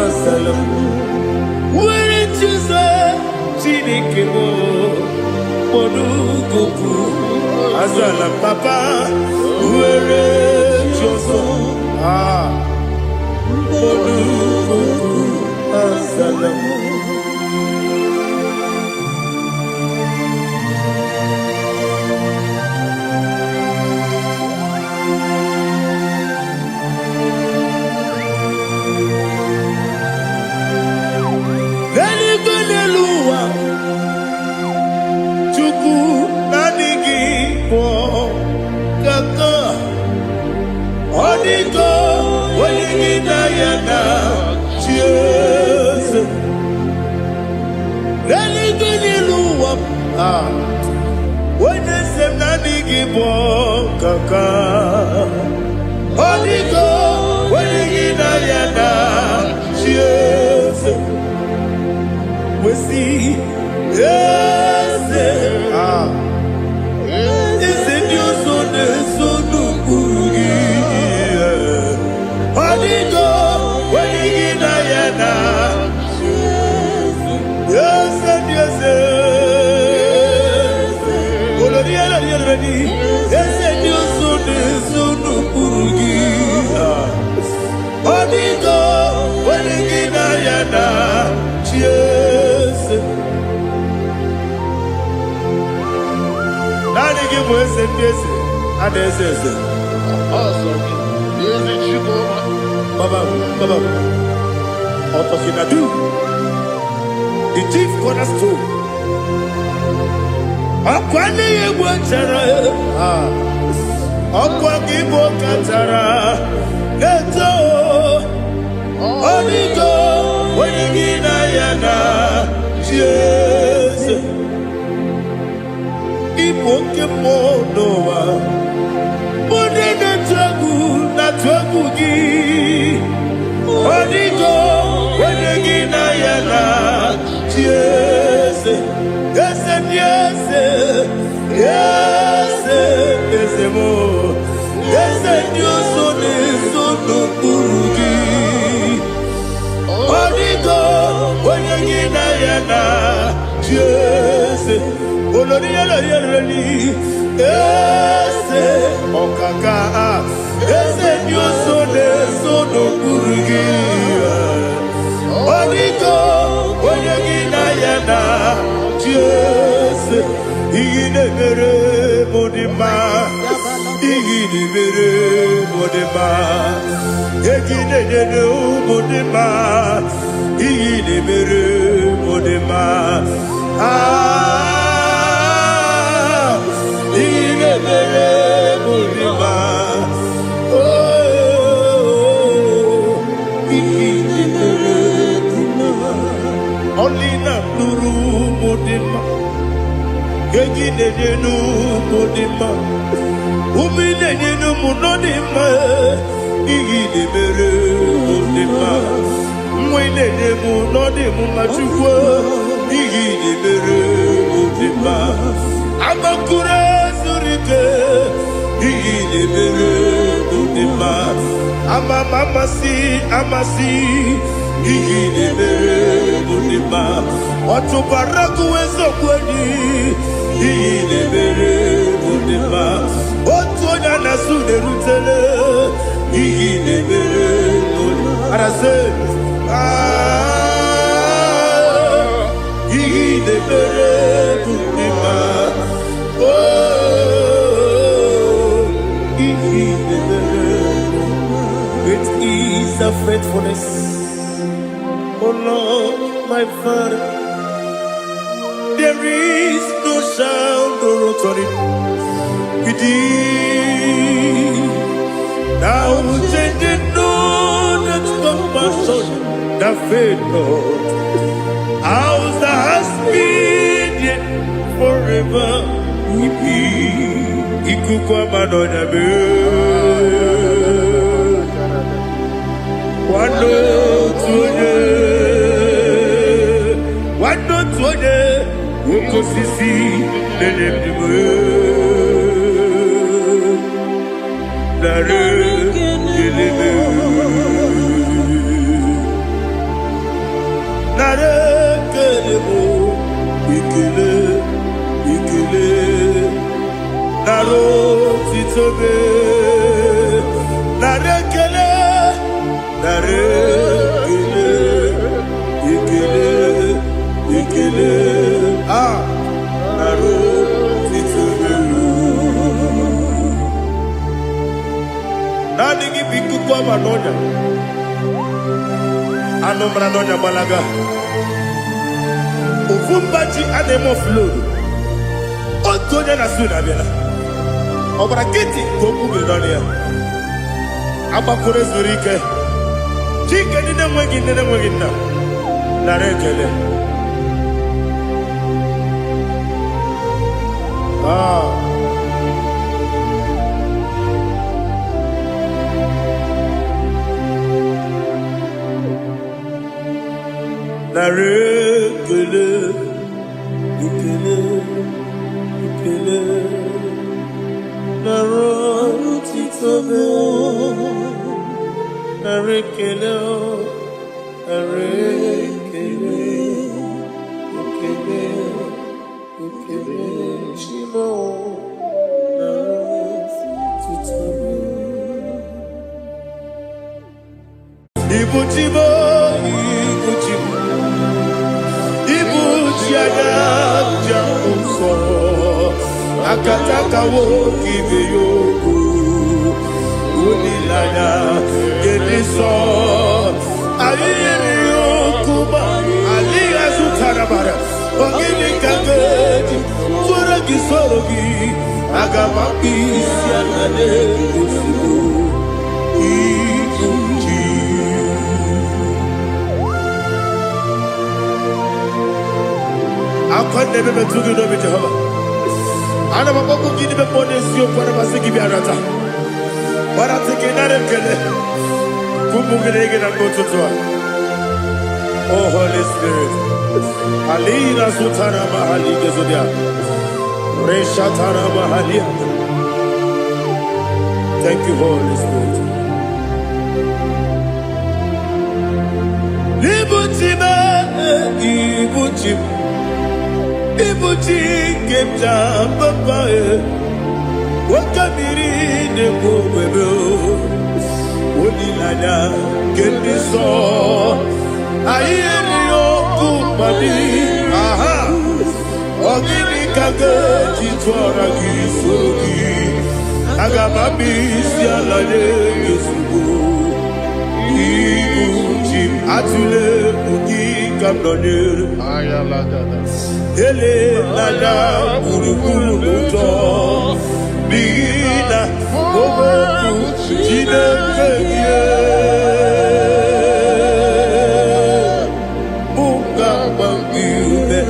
azala m nwere chi ọzọ Chineke m mkpọrọ azala m papa nwere chi chi ọzọ. Ah, olu azala m. N'eluigwe n'elu ụwa, Chukwu naanị gị bụ ọkaka. Ọ dịgo onye gị na ya na chi eze. N'eluigwe n'elu ụwa, ah, onye eze m naanị gị bụ ọkaka. Ọ dịgo onye gị na ya na chi eze. Wesi eze, ah, eze ndị ọzọ na-eso n'ụkpụrụ gị. Ọ dịgo onye gị na ya na eze ndị eze. Olori elori elori, eze ndị ọzọ na-eso n'ụkpụrụ gị. Ah. Ọ dịgo onye gị na ya na chi eze. Naanị gị bụ eze ndị eze, a na-eze eze. Eze Chukwu. Baba, Baba, Otokinadu, the chief cornerstone. Ọkwa nne ya egwu chara, ah, ọkwa gị bụ kachara na-eto. Ọ dịgo onye gị na ya na chi eze. Ịbụ oke mmụọ n'ụwa. Onye na-atụ egwu na-atụ egwu gị. Ọ dịgo onye gị na ya na chi eze. Eze ndị eze, eze eze m. Eze ndị ọzọ na-eso n'okpuru gị. Ọ dịgo onye gị na ya na chi eze. Olori olori olori, eze ọkaka, eze ndị ọzọ na-eso n'okpuru gị. Ọ dịgo onye gị na ya na chi eze. Ihe na-emere m dị mma, ihe na-emere m dị mma, ego ị na-enyere ụmụ dị mma, ihe na-emere m dị mma. Ah, ihe na-emere m dị mma. Oh, ihe na-emere m dị mma. Ọlị na-alụrụ ụmụ dị mma, ego ị na-enye ụmụ dị mma. Ume ị na-enye n'ụmụ nọ dị mma, ihe ị na-emere mụ dị mma. Nwa ị na-enye mụ nọ dị m mma, Chukwu, ihe ị na-emere mụ dị mma. Agbakụrụ zuru ike, ihe ị na-emere mụ dị mma. Ama m amasị amasị, ihe ị na-emere mụ dị mma. Ọtụbara gụwa eziokwu enyi, ihe ị na-emere mụ dị mma. Otu onye a na-asụ na-erutele, ihe ị na-emere mụ dị mma. Arasị, ah, ihe ị na-emere mụ dị mma. Oh, ihe ị na-emere mụ. It is a faithfulness, oh Lord, my Father. There is no sound or authority. It is now changing no that compassion that fail not. House that has been yet forever will be. Ikuku amanonya be. Nwanne otu onye, nwanne otu onye, nwoke osisi na-enye m narị ekele m. Narị ekele m, ekele, ekele, narị otito m, Anụ mara n'ọnya gbalaga. Ofu mba ji a na-eme offload. Otu onye na su na-abịala. Ọ gbara nkịtị ka okwu biri n'ọnụ ya. Agbakọrọ ezuru ike. Chike ndị na-enweghị nne na-enweghị nna. Nara ekele. Ah. Nara ekele, ekele, ekele. Nara otito m. Nara ekele, nara ekele, ekele, ekele. Chi m o, nara otito m. Ibu chi m o, ibu chi m. Ibu chi anya ji ahụ ụzọ. Akataka nwoke ibe ya okwu. Olileanya nke dị nsọ. Anyị nyere ya okwu ma adịghị azụtara bara. Ọ gịnị ka m ga-eji tụọrọ gị soro gị? Aga m akpụ isi ala n'ozugbo. Ibu chi. Akwa na-ebe metụ gị n'obi Jehova. Ana m akpọkwu gị n'ime mmụọ n'eziokwu, ana m asị gị bịa nata. Gbarata gị nara ekele. Ka ụmụ gị na-ege na mgbe ụtụtụ a. Oh Holy Spirit. Alina sutara mahali gezodia. Reshatara mahalia. Thank you, Holy Spirit. Ibu chi m, ibu chi m, ibu chi nke m ji papa e. Nwoke mmiri na-ekwu ogbebe o. Olileanya nke ndị nsọ. Anyị erighị okwu mmadụ. Aha. Ọ gịnị ka m ga-eji tụọra gị soro gị? Aga m akpụ isi ala nye gị ozugbo. Ibu chi m, atụla egwu gị ka m nọnyere. Ayalagada. Elela gburugburu n'ụjọ n'ihi na okwu Chineke gị mụ ga-agba gị ume,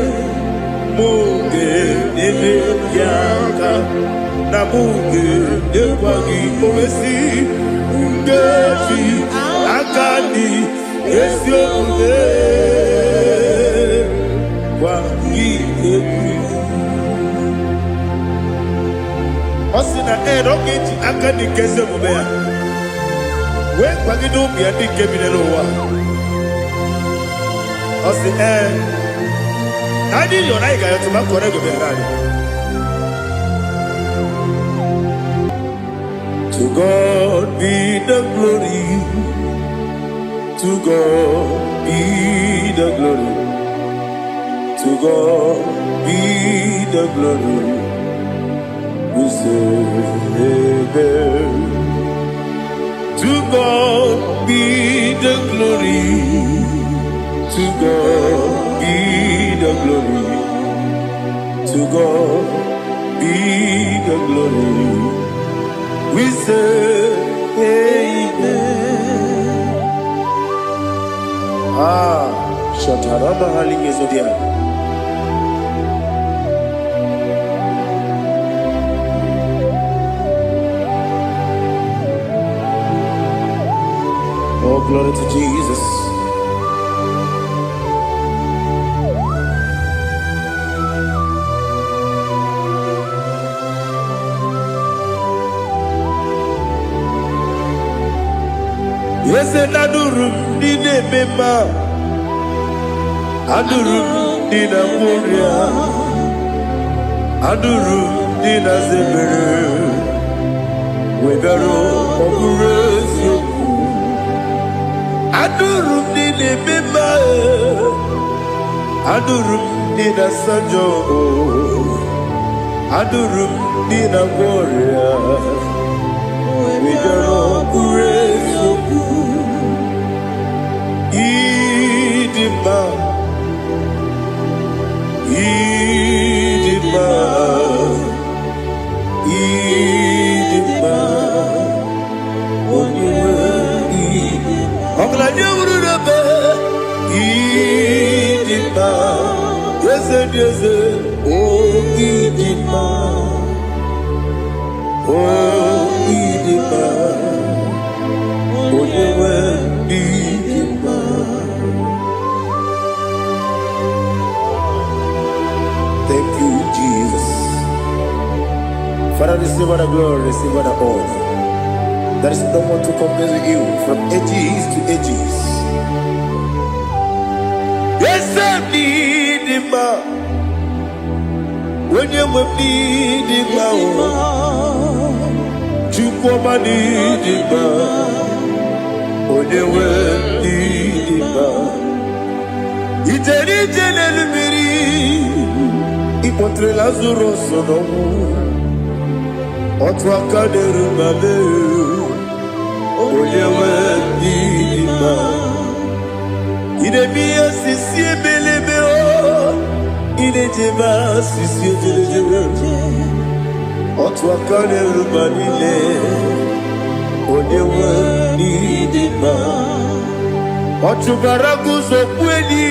mụ ga-enyere gị aka na mụ ga-enyekwa gị omesi nkeji aka dị ezi omume gwa gị okwu. Ọ sị na ee na ọ ga-eji aka dị nke ezi omume ya wee kwagide ụmụ ya ndị nke bi n'ụwa. Ọ sị ee na anyị yọrọ anyị ga-ayọtụ ma kọrọ ego bịara anyị. To God be the glory. To God be the glory. To God be the glory. We say amen. To God be the glory. To God be the glory. To God be the glory. We say amen. Ah, Shatarama Halingezodia. Oh, glory to Jesus. Eze na anụrụ m ndị na-eme mma, anụrụ m ndị na-agwọ ọrịa, anụrụ m ndị na-aza ebere, wee bịaruo ọ bụrụ eziokwu. Anụrụ m ndị na-eme mma, anụrụ m ndị na-asa njọ, anụrụ m ndị na-agwọ ọrịa, wee bịaruo ọ bụrụ eziokwu. mma, ịdị mma, onye nwe ịdị. Ọgaranya wuru n'ebe ịdị mma, eze dị eze, o ịdị mma, o ịdị mma, onye nwe ịdị mma. Thank you, Jesus. Father, receive all the glory, receive all the honor. There is no one to compare with you from ages to ages. Eze m ịdị mma, onye nwe m ịdị mma o, Chukwu ọma n'ịdị mma, onye nwe m ịdị mma. Ijere ije n'elu mmiri, ịkpọtere Lazarus n'ọnwụ, otu aka na-eru ma mee, onye nwe m ịdị mma. Ị na-eme ihe sisi ebelebe o, ị na-ejebe asịsị ejelejele, otu aka na-eru ma niile, onye nwe n'ịdị mma. Ọ chụbara guzo kweli,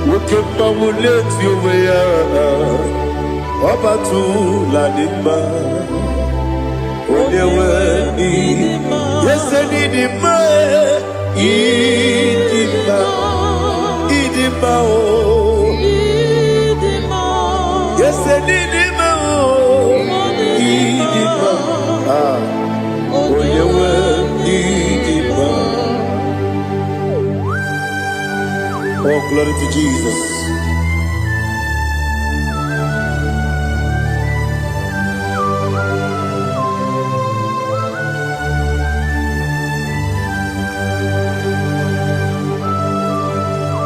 nwoke mmanwụ na-eti onwe ya, ọ batụla dị mma, onye nwe n'ịdị mma. Eze n'ịdị mma, ịdị mma, ịdị mma o. Eze n'ịdị mma o, ịdị mma. Ah, onye nwe ịdị mma. Oh, glory to Jesus.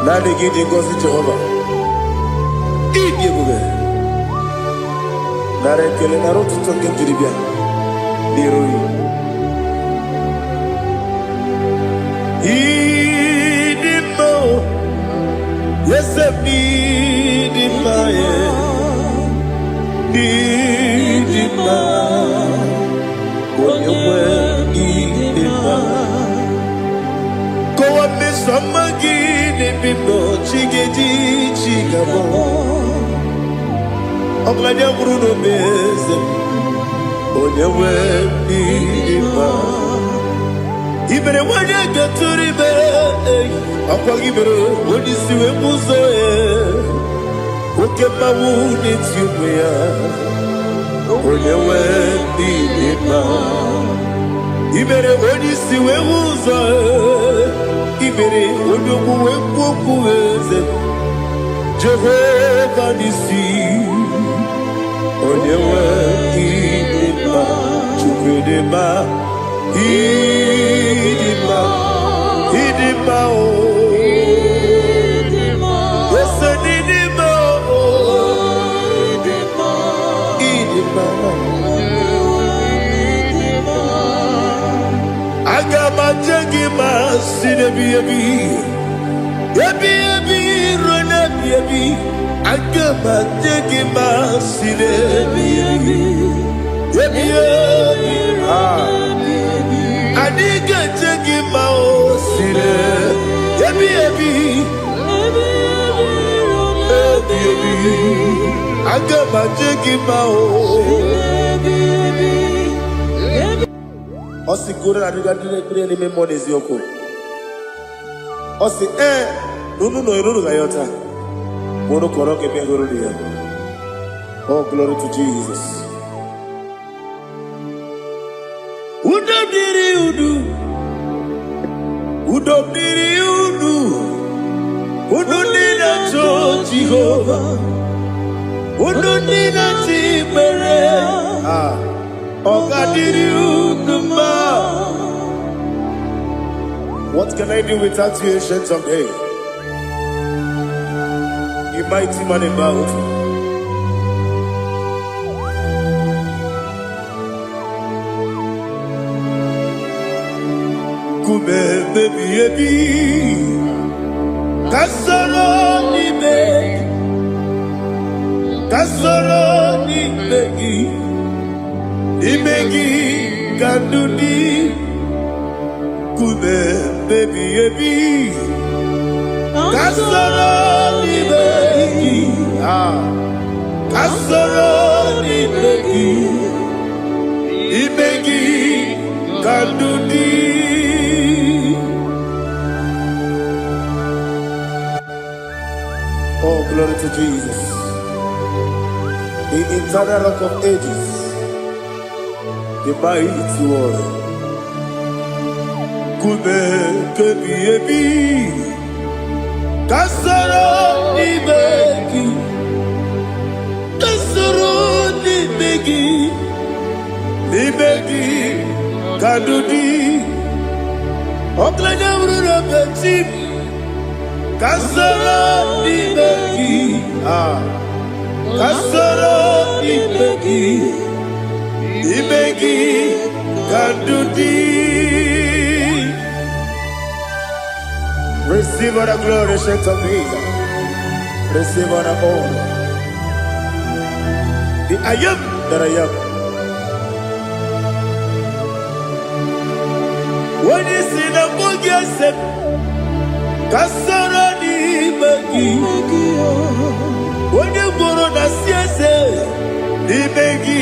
Naanị gị dị ngọzi, Jehova. Ịdị ebube. Nara ekele, nara ụtụtụ nke m jiri bịa n'iru gị. Ịdị mma o, eze m ịdị mma, ịdị mma, onye nwe ịdị mma. Kọwa mmeso ọma gị n'ebe m nọ, chi ga-eji chi ga-abọ. Ọgaranya nwụrụ n'obe, eze m, onye nwe ịdị mma. I mere nwanyị ga-etụrụ ime, ọkwa gị mere onye isi wee bụ ụzọ ya, oke mmanwụ na-eti onwe ya, onye nwe ịdị mma. I mere onye isi wee hụ ụzọ, i mere onye okwu wee kwuo okwu, eze Jehova n'isi, onye nwe ịdị mma. Chukwu ịdị mma, ịdị mma, ịdị mma o. Ese n'ịdị mma o, ịdị mma. Aga m aje gị ma si n'ebi ebi ebi ebi ruo n'ebi ebi. Aga m aje gị ma si n'ebi ebi ebi ebi. Ah. Anyị ga-eje gị ma o si n'ebi ebi ebi ebi. Aga m aje gị ma o. Ọ sị kwuru na adịga ndị na-ekpere n'ime mmụọ n'eziokwu. Ọ sị ee na unu nọ unu ga-ayọta ma unu kọrọ ka ebe hụrụ ya. Oh, glory to Jesus. Udo dịrị unu, udo dịrị unu, unu ndị na-achọ Jehova, unu ndị na-achọ ikpere. Ah, ọ ga-adịrị unu mma. What can I do without you, Ancient of Days? You mighty man in battle. Nkume ebi ebi, ka soro n'ime, ka Ka soro n'ime gị, n'ime gị ka ndụ dị. Nkume ebighị ebi. Ka soro n'ime gị. Ah. Ka soro n'ime gị, n'ime gị ka ndụ dị. Oh, glory to Jesus, the eternal Rock of Ages, the mighty one. Nkume ebighị ebi. Ka soro n'ime gị, ka soro n'ime gị, n'ime gị ka ndụ dị. Ọgaranya bụrụ na chi m, ka soro n'ime gị. Ah, ka soro n'ime gị, n'ime gị ka ndụ dị. Receive all the glory, Saint of Jesus. Receive all the honor. The I Am that I Am. Onye si na mbụ gị ese m, ka soro n'ime gị. Onye gwụrụ na si eze, n'ime gị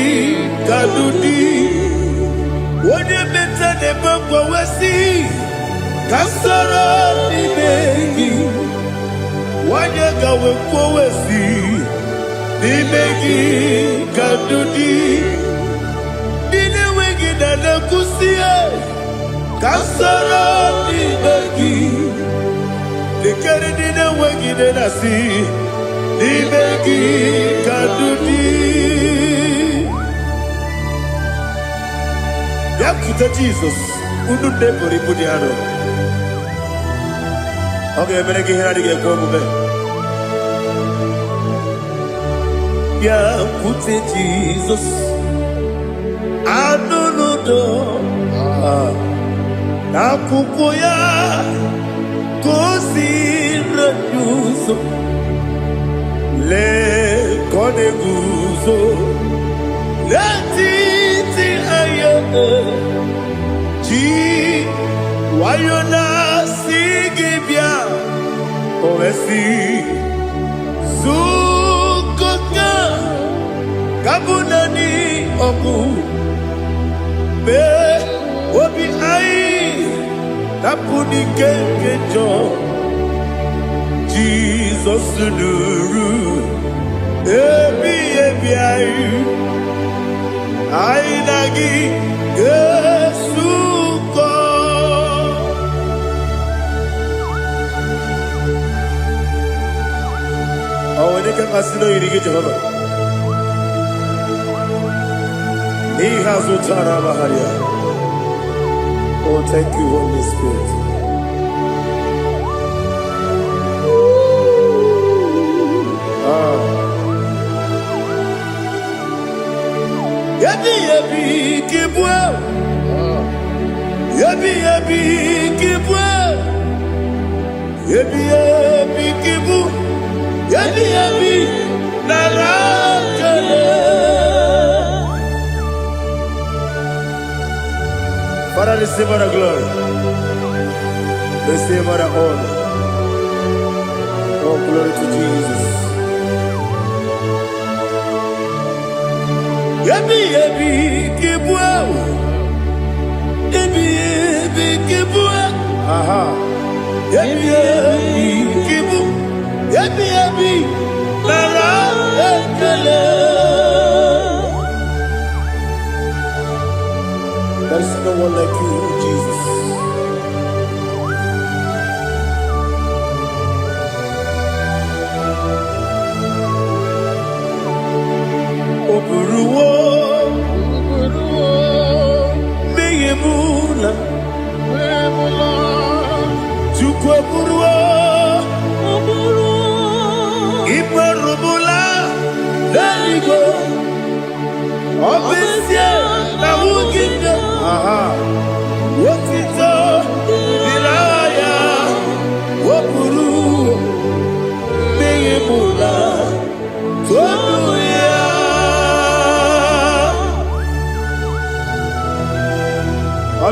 ka ndụ dị. Onye meta na-eme mgbanwe si, ka soro n'ime gị. Nwanyị gawe kwuo si, n'ime gị ka ndụ dị. Ndị na-enweghị na na-ekwusi, ka soro n'ime gị. Lekere ndị na-enweghị nne na-asị, n'ime gị ka ndụ dị. Bịakwute Jizọs, unu ndị buru ibu dị arọ. Ọ ga-emere gị ihe na-adịghị ekwe omume. Bịakwute Jizọs, anụ n'udo n'akwụkwọ ya ka o si anyị ụzọ. Lee ka ọ na-eguzo n'etiti anyị, ji nwayọ na-asị gị bịa. O wee sị, zukọta ka bụ naanị ọgụ mee obi anyị dapụ n'ike nke njọ. Jizọs nụrụ ebi ebi anyị, anyị na gị ga-esukọ. Ọ nwere ike mmasị na oyiri gị, Jehova, n'ihe azụ tara ya. Oh, thank you, Holy Spirit. Ah. Ebi ebi kibue, ebi ebi kibue, ebi ebi kibu, ebi ebi nara kele. Father, receive all the glory. Receive all the honor. Oh, glory to Jesus. Ebi ebi kibue, ebi ebi kibue, aha. Ebi ebi kibu, ebi ebi nara ekele. There is no one like you, Jesus. O buruwo mmehie m na Chukwu eburuwo ikperubula n'eluigwe. Ọ bụ ezie na nwunye aha otito dịrị aha ya, o buru mmehie m na tonu ya.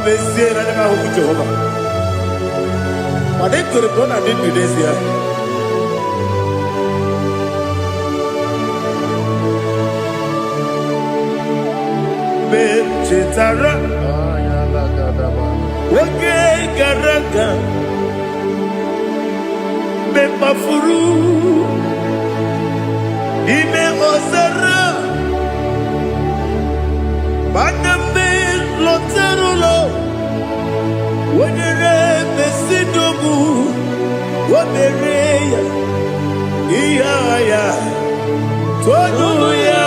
Ọ bụ ezie na anya m ahụghị Jehova, mana ekwere m na ọ na-adị ndụ n'ezie. Mgbe m chetara oge gara aga, mgbe m kpafuru n'ime ọzara, mana mgbe lọtara ụlọ, o nyere m ezinụlọ, o mere ya ihe agha ya tonu ya.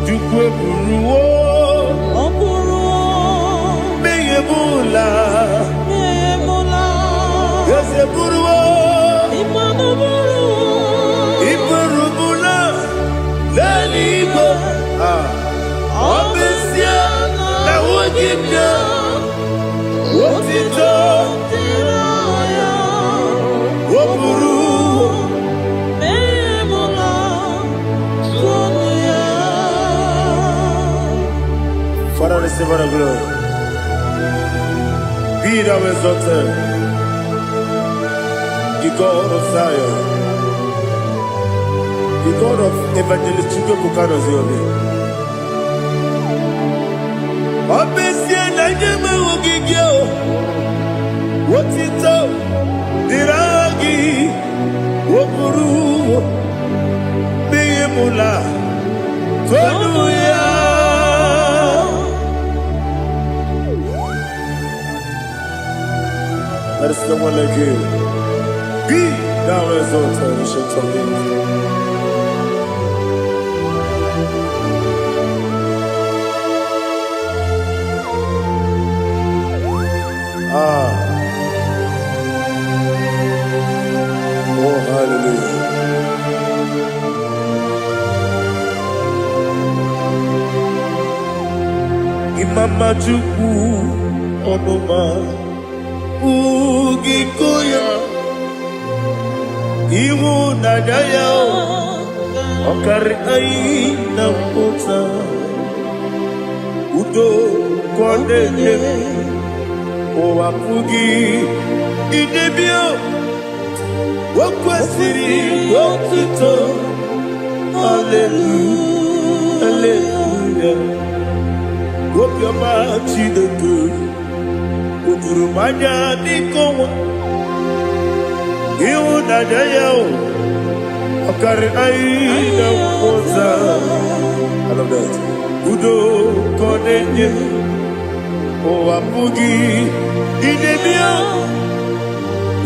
Chukwu eburuwo Ọ bụrụ mmehie m ụla. emula. Eze buruwo. Ịmanụ bụrụ. Iburu mụla n'eluigwe. Ah, ọ bụ ezie na nwunye m ya otito dịrị ya. O buru. Emula tonu ya. Father, receive all the glory. Be thou exalted, the God of Zion, the God of Evangelist Chukwuebuka Obi. Ọ bụ ezie na nye m enweghị gị o, otito dịrị aha gị, o buru mmehie m la tonu ya. There is no one like you. Be thou exalted, Ancient of Days. Ah, oh, hallelujah. Imama Chukwu ọnụma ugiko ya, ịhụnanya ya ọkarị anyị na mpụta, udo ka ọ na-enye, ụwa pụghị idebe. O kwesịrị otuto. Hallelujah, hallelujah. Obiọma Chineke o juru m anya dịka ọnwa, ịhụnanya ya o ọkarị anyị na mpụta. I love that. Udo ka ọ na-enye, ụwa pụghị idebe.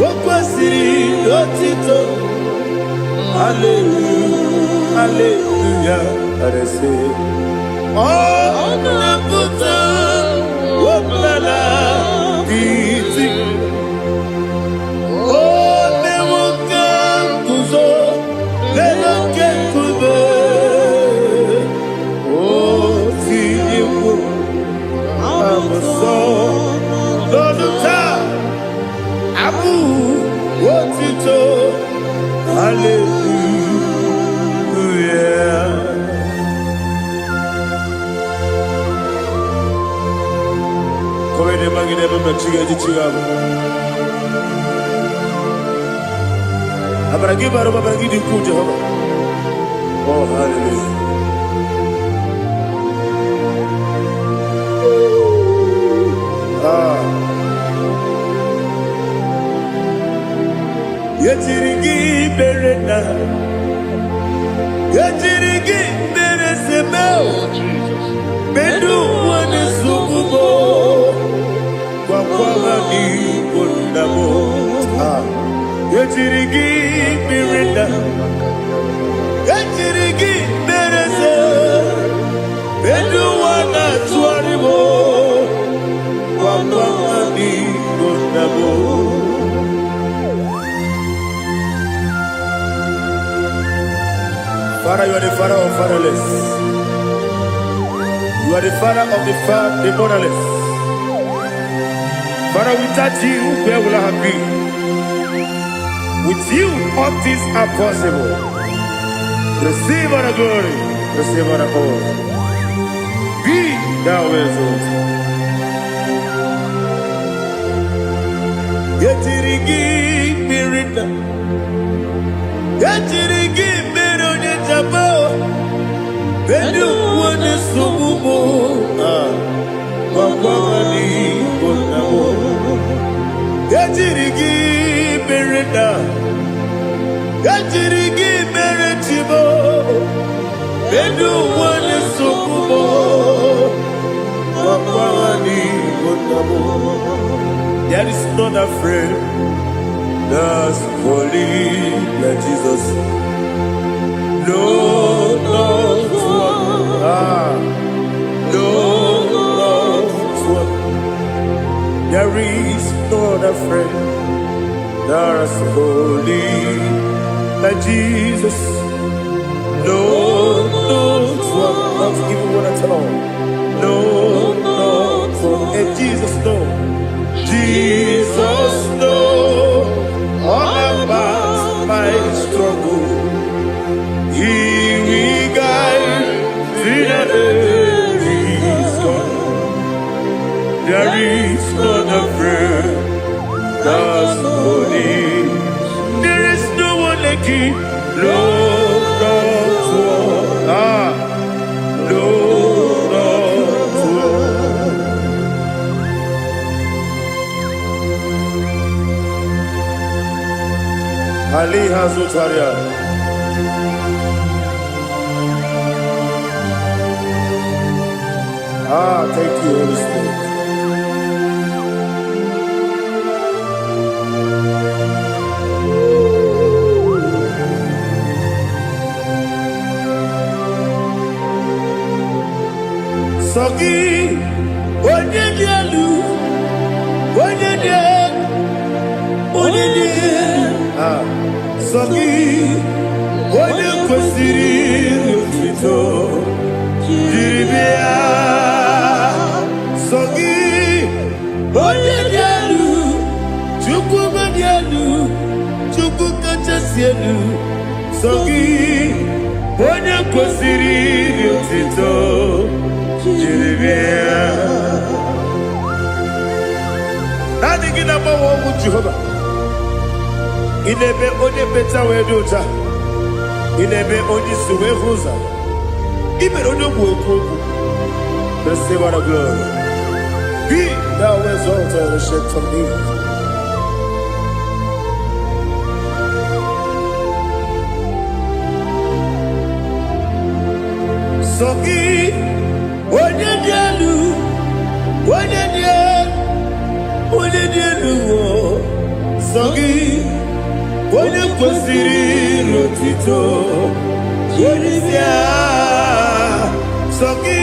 O kwesịrị otito. Hallelujah, hallelujah. Arese ọ na-apụta ọbụla iti o mewo ka nguzo n'elu oke nkume, o tinyewo abụsọ n'ọnụ taa abụ otito. Hallelujah. Kọwede magide ebe mmechi ga-eji chi ga-abụ. Amara gị bara ụba, amara gị dị ukwuu, Jehova. Oh, hallelujah. Ah. Ejiri gị mere na ejiri gị mere seme. Oh, Jesus. Medu ụwa na-esogbu m gwakwara n'igbo nna m. Ah. Ejiri gị mere na ejiri gị mere se medu ụwa na-atụgharị m gwakwara n'igbo nna m. Father, you are the father of fatherless. You are the father of the motherless. Father, without you, where will I have been? With you, all things are possible. Receive all the glory. Receive all the honor. Be thou exalted. Ejiri gị mmiri nna. Ejiri gị mere onye jaba. Ndị ụwa na-esogbu m. Ah, gwakwa ha n'Igbo nna m. Ejiri gị mere nna. Ejiri gị mere chi m. Ndị ụwa na-esogbu m. Gwakwa ha n'Igbo nna m. There is none afraid that's holy like Jesus. No, not one. Ah, no, not one. There is none afraid that's holy like Jesus. No, not one. Not even one at all. No, not one. And Jesus, no. Jesus, no. All about my struggle. He will guide till the day is gone. There is none afraid that's holy. There is no one like you. No, not one. Ah, no, not one. Ali Hazutaria. Ah, thank you, Holy Spirit. Sọ gị, onye dị elu, onye dị elu, onye dị elu. Ah, sọ gị, onye kwesịrị otuto jiri bịa. Sọ gị, onye dị elu, Chukwu dị elu, Chukwu kachasị elu. Sọ gị, onye kwesịrị otuto jiri bịa. Naanị gị na-agbanwe ọnwụ Jehova. Ị na-eme onye mmecha wee dị ụcha. Ị na-eme onye isi wee hụ ụzọ. Ị mere onye ogbu okwu okwu. Receive all the glory. Be thou exalted, ancient of days. Sọ gị, onye dị elu, onye dị elu, onye dị elu, o. Sọ gị, onye kwesịrị otito jiri bịa. Sọ gị,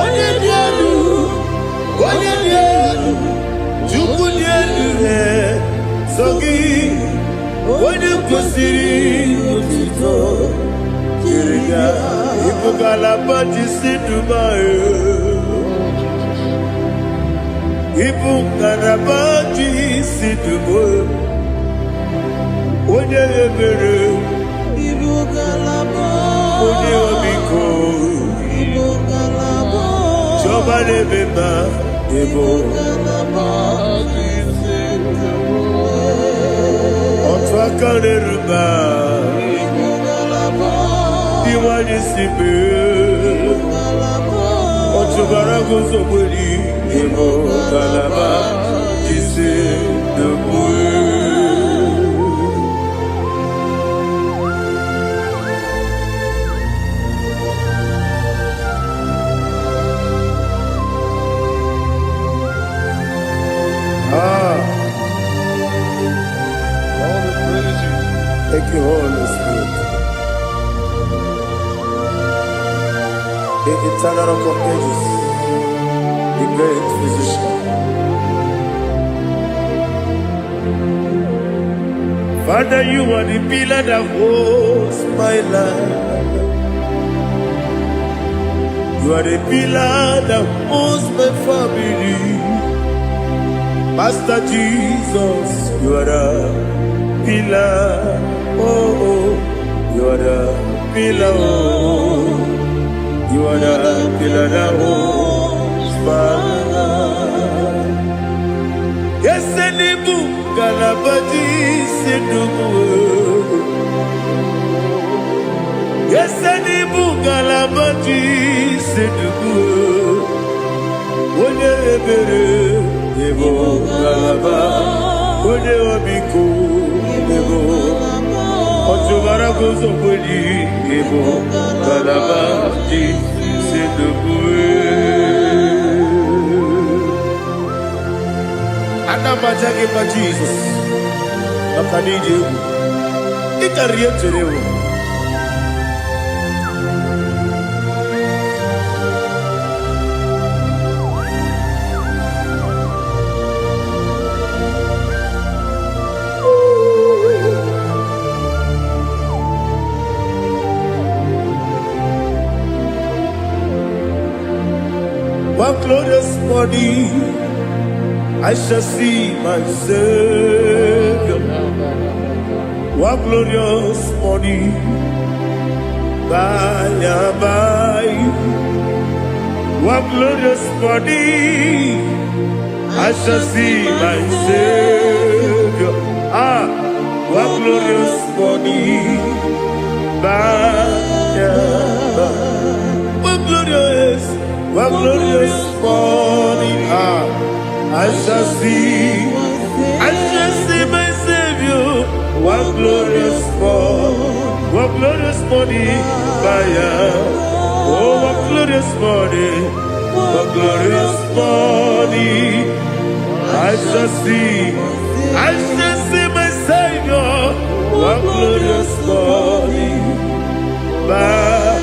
onye dị elu, onye dị elu, Chukwu dị elu, e. Sọ gị, onye kwesịrị otito jiri bịa. Ịbụ ngalaba ji si Dubai. Ịbụ ngalaba ji si Dubai. Onye ebere, Ibu ngalaba. Onye ọmịiko, Ibu ngalaba. Chiọma na-eme mma, ịbụ Ngalaba. Otu aka na-eru mba, Ibu ngalaba. Dị nwanyị si mee. Ngalaba. Ọchụbara guzogberi, ịbụ ngalaba ji si Dubai. Ah, All the praise you. Thank you, Holy Spirit. The eternal rock of ages, the great physician. Father, you are the pillar that holds my life. You are the pillar that holds my family. Master Jesus, you are the pillar. Oh, oh, you are the pillar. Oh, you are the pillar that holds my life. Yes, and N'ịbụ ngalaba ji isi nnukwu. Ese n'ịbụ ngalaba ji isi nnukwu. Onye ebere, ịbụ ngalaba. Onye ọmịiko, ịbụ ọtụbara gụzọ kweli, ịbụ ngalaba ji isi nnukwu. Ana m aja gị mma, Jizọs, maka na iji egwu ị karịrị ihe m chere ewu. One glorious morning I shall see my Savior. One glorious morning, by and by. One glorious morning, I shall see my Savior. Ah, one glorious morning, by and by. One glorious morning, ah, I shall see my Savior. One glorious morning, one glorious morning, by and oh, one glorious morning, one glorious morning, I shall see my Savior. One glorious morning, by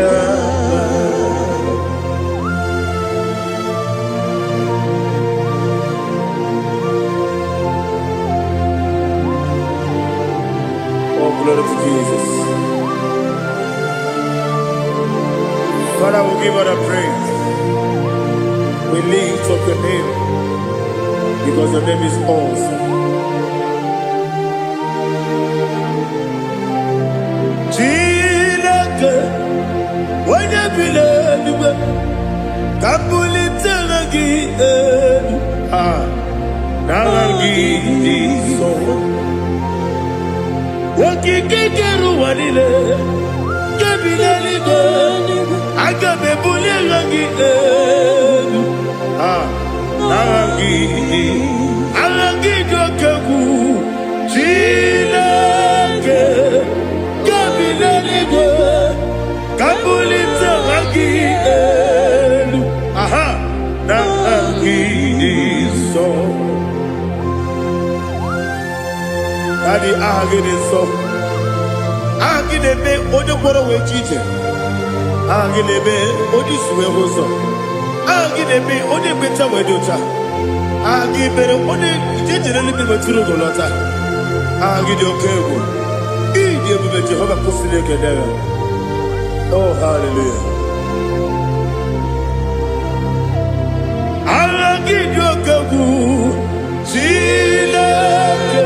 and by. Oh, glory to Jesus. Father, we give all the praise. We lift up your name because your name is awesome. Chineke, onye bi n'eluigwe, ka m bulitere gị elu. Ah, n'aha gị dị nsọ. Okike kere ụwa niile, nke bi n'eluigwe, aga m ebuli elu gị elu. Ah, n'aha gị dị, aha gị dị oke egwu. Chineke, nke bi n'eluigwe, ka m bulite aha gị elu. Aha, n'aha gị dị nsọ. Daddy, aha gị dị nsọ. Aha gị na-eme onye gwọrọ wee ji ije. Aha gị na-eme onye isi wee hụ ụzọ. Aha gị na-eme onye mmecha wee dị ụcha. Aha gị mere onye ije jere eluigwe wetụrụ ugo lọta. Aha gị dị oke egwu. Ịdị ebube Jehova kwụsịrị ekele ya. Oh, hallelujah. Aha gị dị oke egwu. Chineke,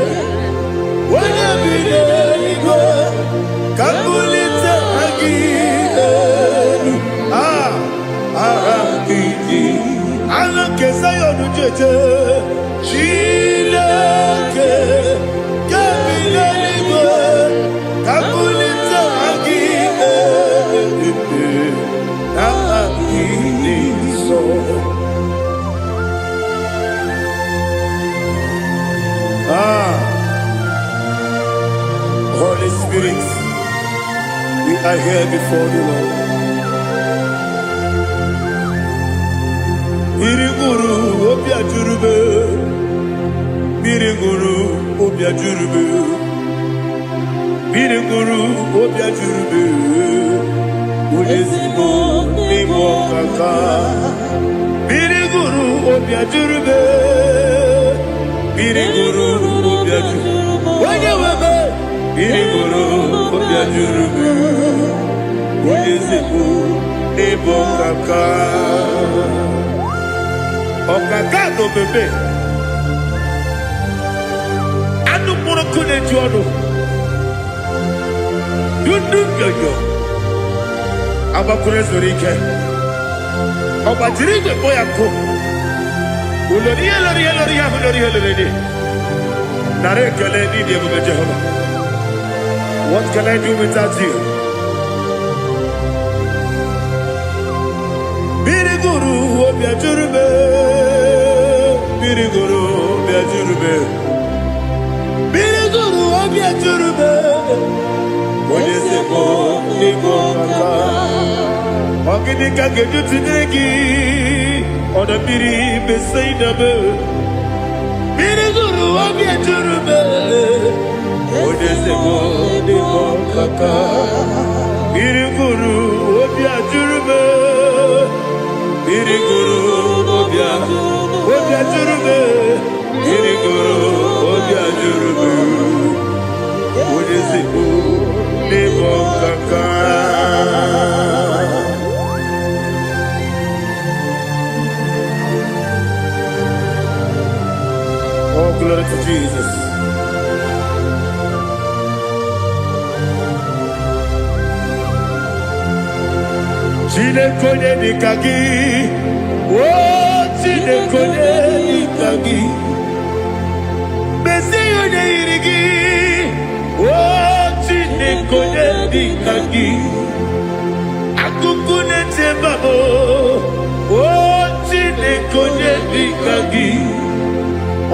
onye bi n'eluigwe, ka m bulite aha gị elu. Ah, aha gị dị. Aha nke Zayọn jeje. Chineke, nke bi n'eluigwe, ka m bulite aha gị elu. Aha gị dị nsọ. Ah, Holy Spirit, we are here before the Lord. Mmiri ṅụrụ obi ajụrụbe, mmiri ṅụrụ obi ajụrụbe, mmiri ṅụrụ obi ajụrụbe, onye ezigbo n'ime ọkaka. Mmiri ṅụrụ obi ajụrụbe, mmiri ṅụrụ obi ajụrụbe, onye webe, mmiri ṅụrụ obi ajụrụbe, onye ezigbo n'ịbụ ọkaka. Ọkaka na omeme anụ mkpụrụ ọkụ na-eju ọnụ dudu nyoyo agbakwuru zuru ike ọ gbajiri igwe kpọ ya nkụ. Ulori elori elori ya ulori elori. Nara ekele n'ịdị ebube Jehova. What can I do without you? Mmiri gụrụ obi ajụrụ m. Mmiri gụrụ obi ajụrụ m. Mmiri gụrụ obi ajụrụ m. Onye eze bụ n'ịbụ ọkaka. Ọ gịnị ka m ga-eji tụnyere gị? Ọdọ mmiri Besaida m. Mmiri gụrụ obi ajụrụ m. Onye eze bụ n'ịbụ ọkaka. Mmiri gụrụ obi ajụrụ m. Mmiri gụrụ obi ajụrụ m. Mmiri gụrụ obi ajụrụ m. Onye eze bụ n'ịbụ ọkaka. Oh, glory to Jesus. Chineke onye dịka gị, o Chineke onye dịka gị, mezie onye yiri gị, o Chineke onye dịka gị, akụkụ na-eche mba m, o Chineke onye dịka gị,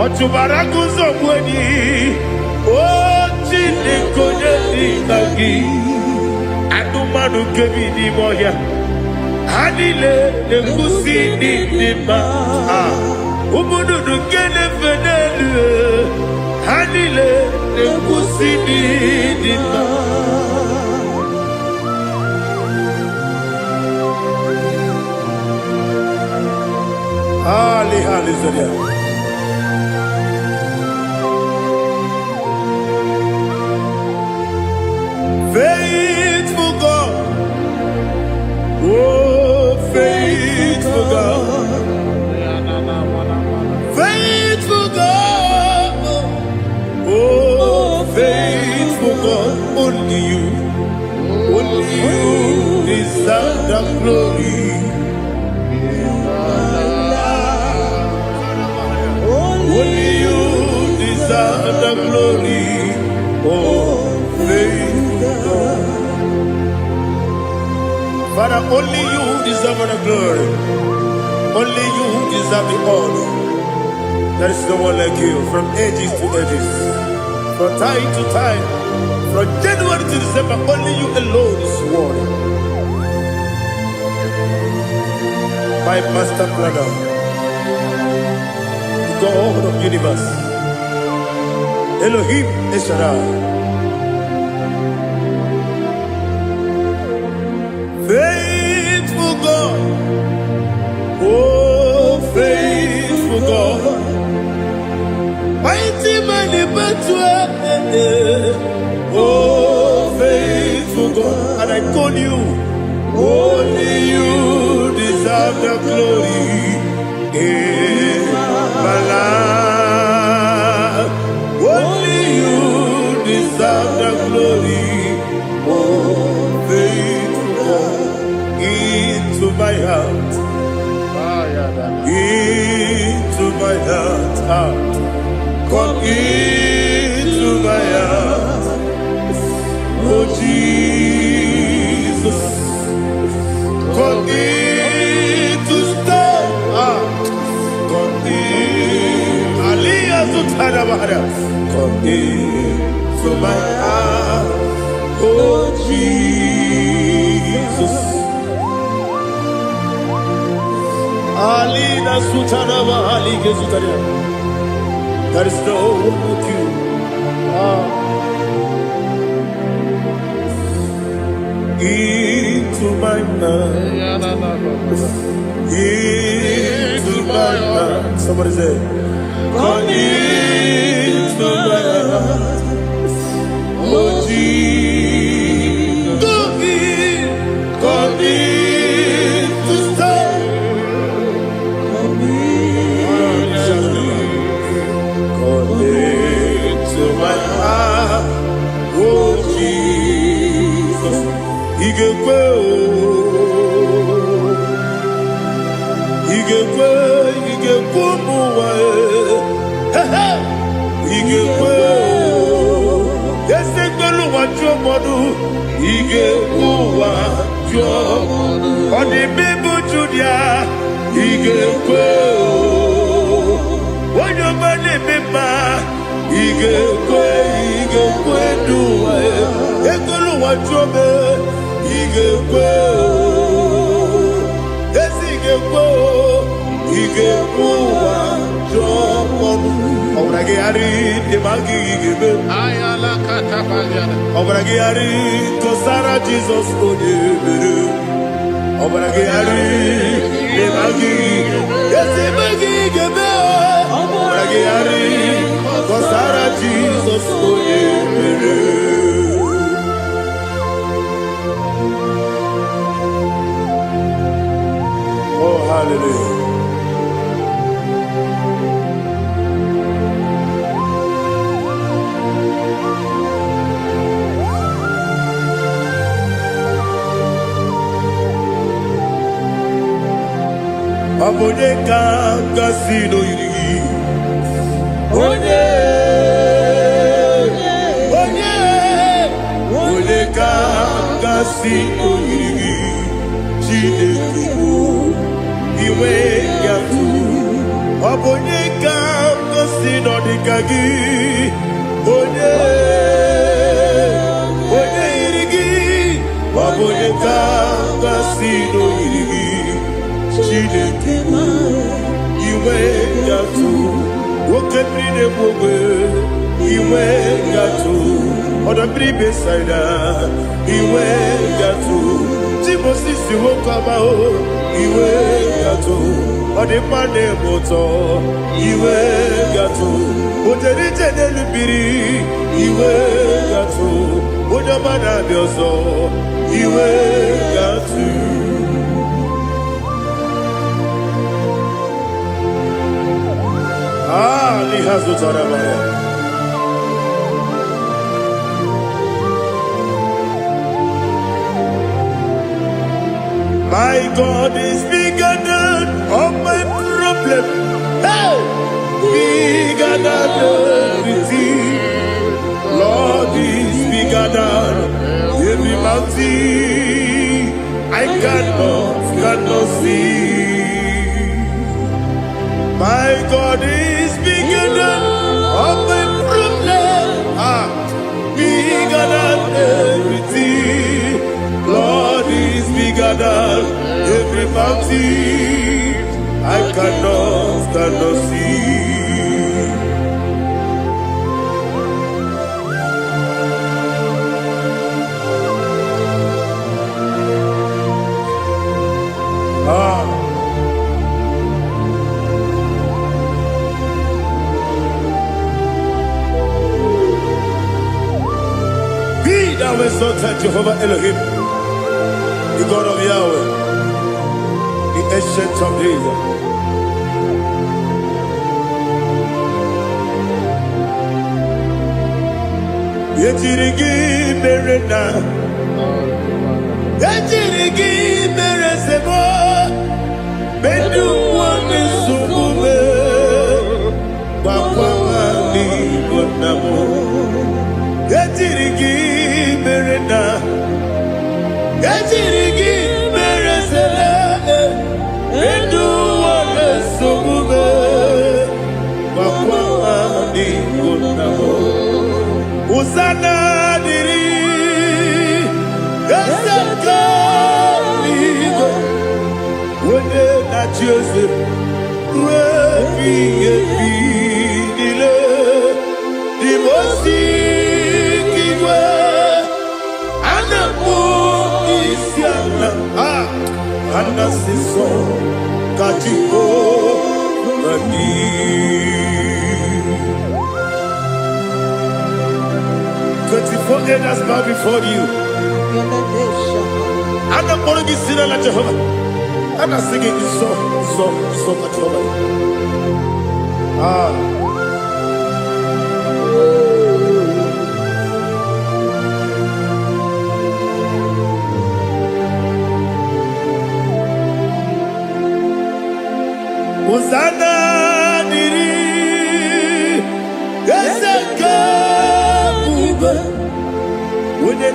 ọ chụbara gị ụzọ gbuo enyi, o Chineke onye dịka gị, anụmanụ nke bi n'ime ọhịa, ha niile na-ekwusi n'ịdị mma. Ah, ụmụ nnụnụ nke na-efe n'elu, ha niile na-ekwusi n'ịdị mma. Ali, hallelujah. Faithful God, oh, faithful God, faithful God, oh, faithful God, only you deserve the glory. Only you deserve the glory. Oh, faithful God. Father, only you deserve the glory. Only you deserve the honor. There is no one like you from ages to ages, from time to time, from January to December. Only you alone is worthy. My master planner, the God of universe, Elohim El Shaddai. Faithful God, oh faithful God, mighty man in battle, oh faithful God, and I call you, only you deserve the glory in my life. Only you deserve the glory, oh faithful God, into my heart, into my heart, heart. Come into my heart, oh Jesus. Come in to stay. Ah, come in. Aliyah Zutana Bahara. Come into my heart, oh Jesus. Alina Sutana Bahali Gezutana. There is no one like you. Ah. Into my mind, into my heart. Somebody say, come into my heart. Oh Jesus, come in to stay. Come into my heart, oh Jesus. Ị ga-ekwe o, ị ga-ekwe, ị ga-ekwe ụmụ ụwa e. He he! Ị ga-ekwe o. Esi ekwela ụwa jụọ mmadụ, ị ga-ekwe ụwa jụọ. Ọ dị mma ịbụ Judia, ị ga-ekwe o. Onye ọma na-eme mma, ị ga-ekwe, ị ga-ekwe ndụ ụwa e. Ekwela ụwa jụọ m, ị ga-ekwe o. Ezi ga-ekwe o, ị ga-ekwe ụwa jụọ ọnụ. Ọbara gị ghara ịdị ma gị ga-eme. Ayala katapaliana. Ọbara gị ghara kọsara Jizọs onye mere. Ọbara gị ghara ịdị ma gị ezi eme gị ga-eme. Ọbara gị ghara kọsara Jizọs onye mere. Oh, hallelujah. Ọ bụ onye ka gasị n'oyiri gị? Onye, onye, onye ka gasị n'oyiri gị? Chineke bụ inwe gatụ. Ọ bụ onye ka gasị n'ọdịka gị? Onye, onye yiri gị? Ọ bụ onye ka gasị n'oyiri gị? Chineke bụ inwe gatụ. Nwoke mmiri na-egbu ogbe, inwe gatụ. Ọdọ mmiri Besaida, inwe gatụ. Timosisi nwoke ọma o, inwe gatụ. Ọ dị mma na-eme ụtọ, inwe gatụ. O jere ije n'elu mmiri, inwe gatụ. Onye ọma na-abịa ọzọ, inwe gatụ. Ah, Lihazụtara. My God is bigger than all my problem. Hey! Bigger than everything. Lord is bigger than every mountain. I cannot see. My God is bigger than all my problem. Ah, bigger than everything. Lord is bigger than every mountain. I cannot see. Ah, be thou exalted, Jehovah Elohim, the God of Yahweh, the ancient of days. Ejiri gị mere na ejiri gị mere sebo medu nwa nsogbu me gbakwa ha n'igbo nna m. Ejiri gị mere na ejiri gị mere sele medu nwa nsogbu me gbakwa ha n'igbo nna m. Hosanna dịrị eze nke eluigwe, onye na-achị eze ruo ebighị ebi niile. Dị m ozi nke igwe, a na-akpọ isi ala, a a na-asị nsọ ka Jehova dị. 24 elders bow before you. A na-akpọrọ gị si n'ala Jehova. A na-asị gị nsọ, nsọ, nsọ ka Jehova dị. Ah.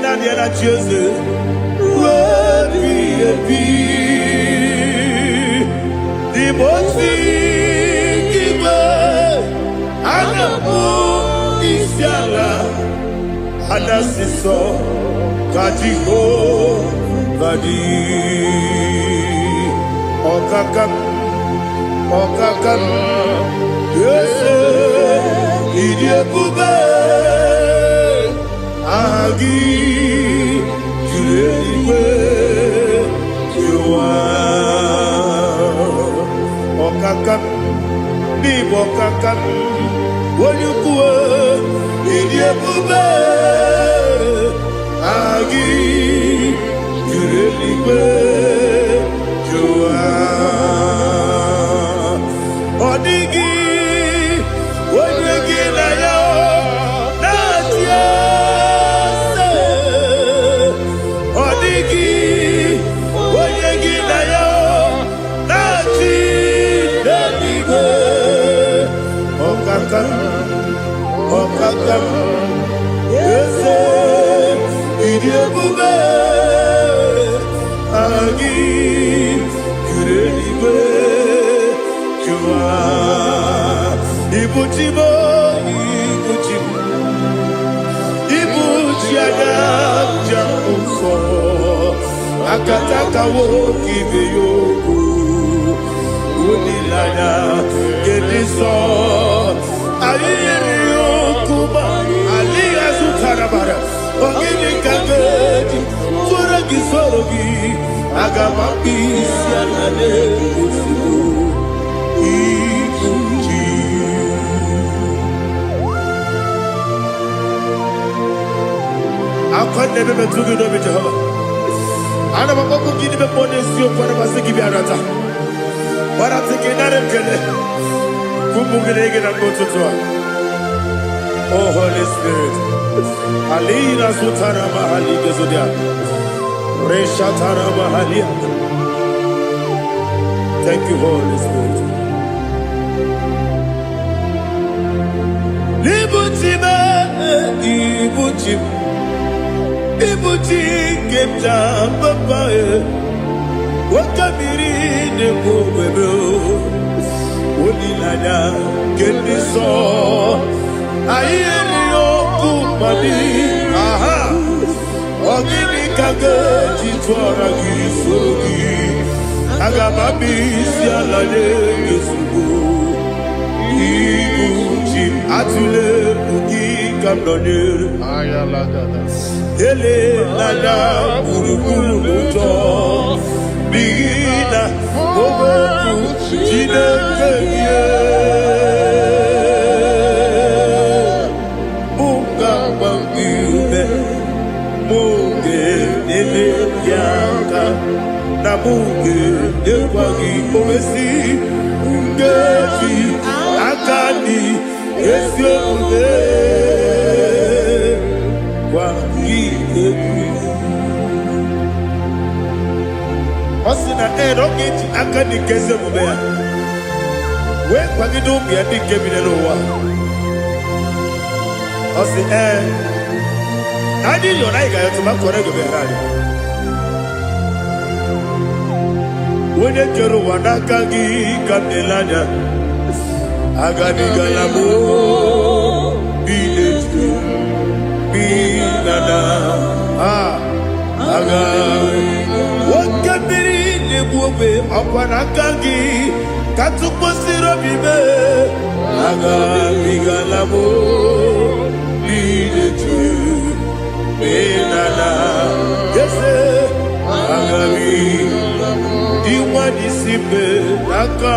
Naanị ya na-achị eze ruo ebighị ebi. N'ime ozi igwe a na-akpọ isi ala, a na-asị sọ ka Jehova dị. Ọkaka m, ọkaka m, eze, ịdị ebube, aha gị juru eluigwe jụwa. Ọkaka m, n'ịbụ ọkaka m, onye ukwu, ịdị ebube, aha gị juru eluigwe jụwa. Ọ dịghị onye gị na ya na-achị eze. Ọ dịghị onye gị na ya na-achị n'eluigwe. Ọkaka m, ọkaka m, eze, ịdị ebube, aha gị juru eluigwe jụwa. Ibuchi m, ibuchi m, ibuchi anya ji ahụ nsọ, akataka nwoke ibe ya okwu, olileanya nke dị nsọ. Anyị yiri okwu ma alịghị azụtara bara. Ogini ka ga-eji tụrụ gị soro gị? Aga m akpụ isi ala na-egosigo ibuchi. Akwa na-ebe metụ gị n'obi, Jehova. Ana m akpọkụ gị n'ime mmụọ n'eziokwu. Ana m asị gị bịa rata gbarata gị nara ekele kwụpụ gị na gị na mgbe ụtụtụ a. Oh Holy Spirit, alina sutara mahali gezodia reshatara mahalia. Thank you, Holy Spirit. Ibuchi m, ibuchi m, ibuchi nke m ji papa e, oke mmiri na-ekwu ogbebe, olileanya nke ndị nsọ. Anyị erighị okwu mmadụ. Aha, ọ gịnị ka ga-eji tụọra gị soro gị? Aga m abịa isi ala nye gị ozugbo. Ibu chi m, atụle egwu, gị ka m nọnyere. Elela gburugburu n'ụjọ, n'ihi na okwu Chineke gị mụ ga-agba gị ume, mụ ga-enyere gị aka, na mụ ga-enyekwa gị omesi nkeji aka dị ezi omume gwa gị egwu. Ọ sị na ee, na ọ ga-eji aka dị nke ezi omume ya wee kwagide ụmụ ya ndị nke bi n'ụwa. Ọ sị ee, na anyị yọrọ, anyị ga-ayọtụ ma kọrọ ego bịara anyị. Onye kere ụwa, n'aka gị ka m na-ele anya. Agabigala m bi na-eju bi na na a aga. Oke mmiri na-egbu ogbe, ọkwa n'aka gị ka tụkwasịrị obi mee. Agabigala m bi na-eju bi na na ese agabi. Dị nwa n'isi mbe, n'aka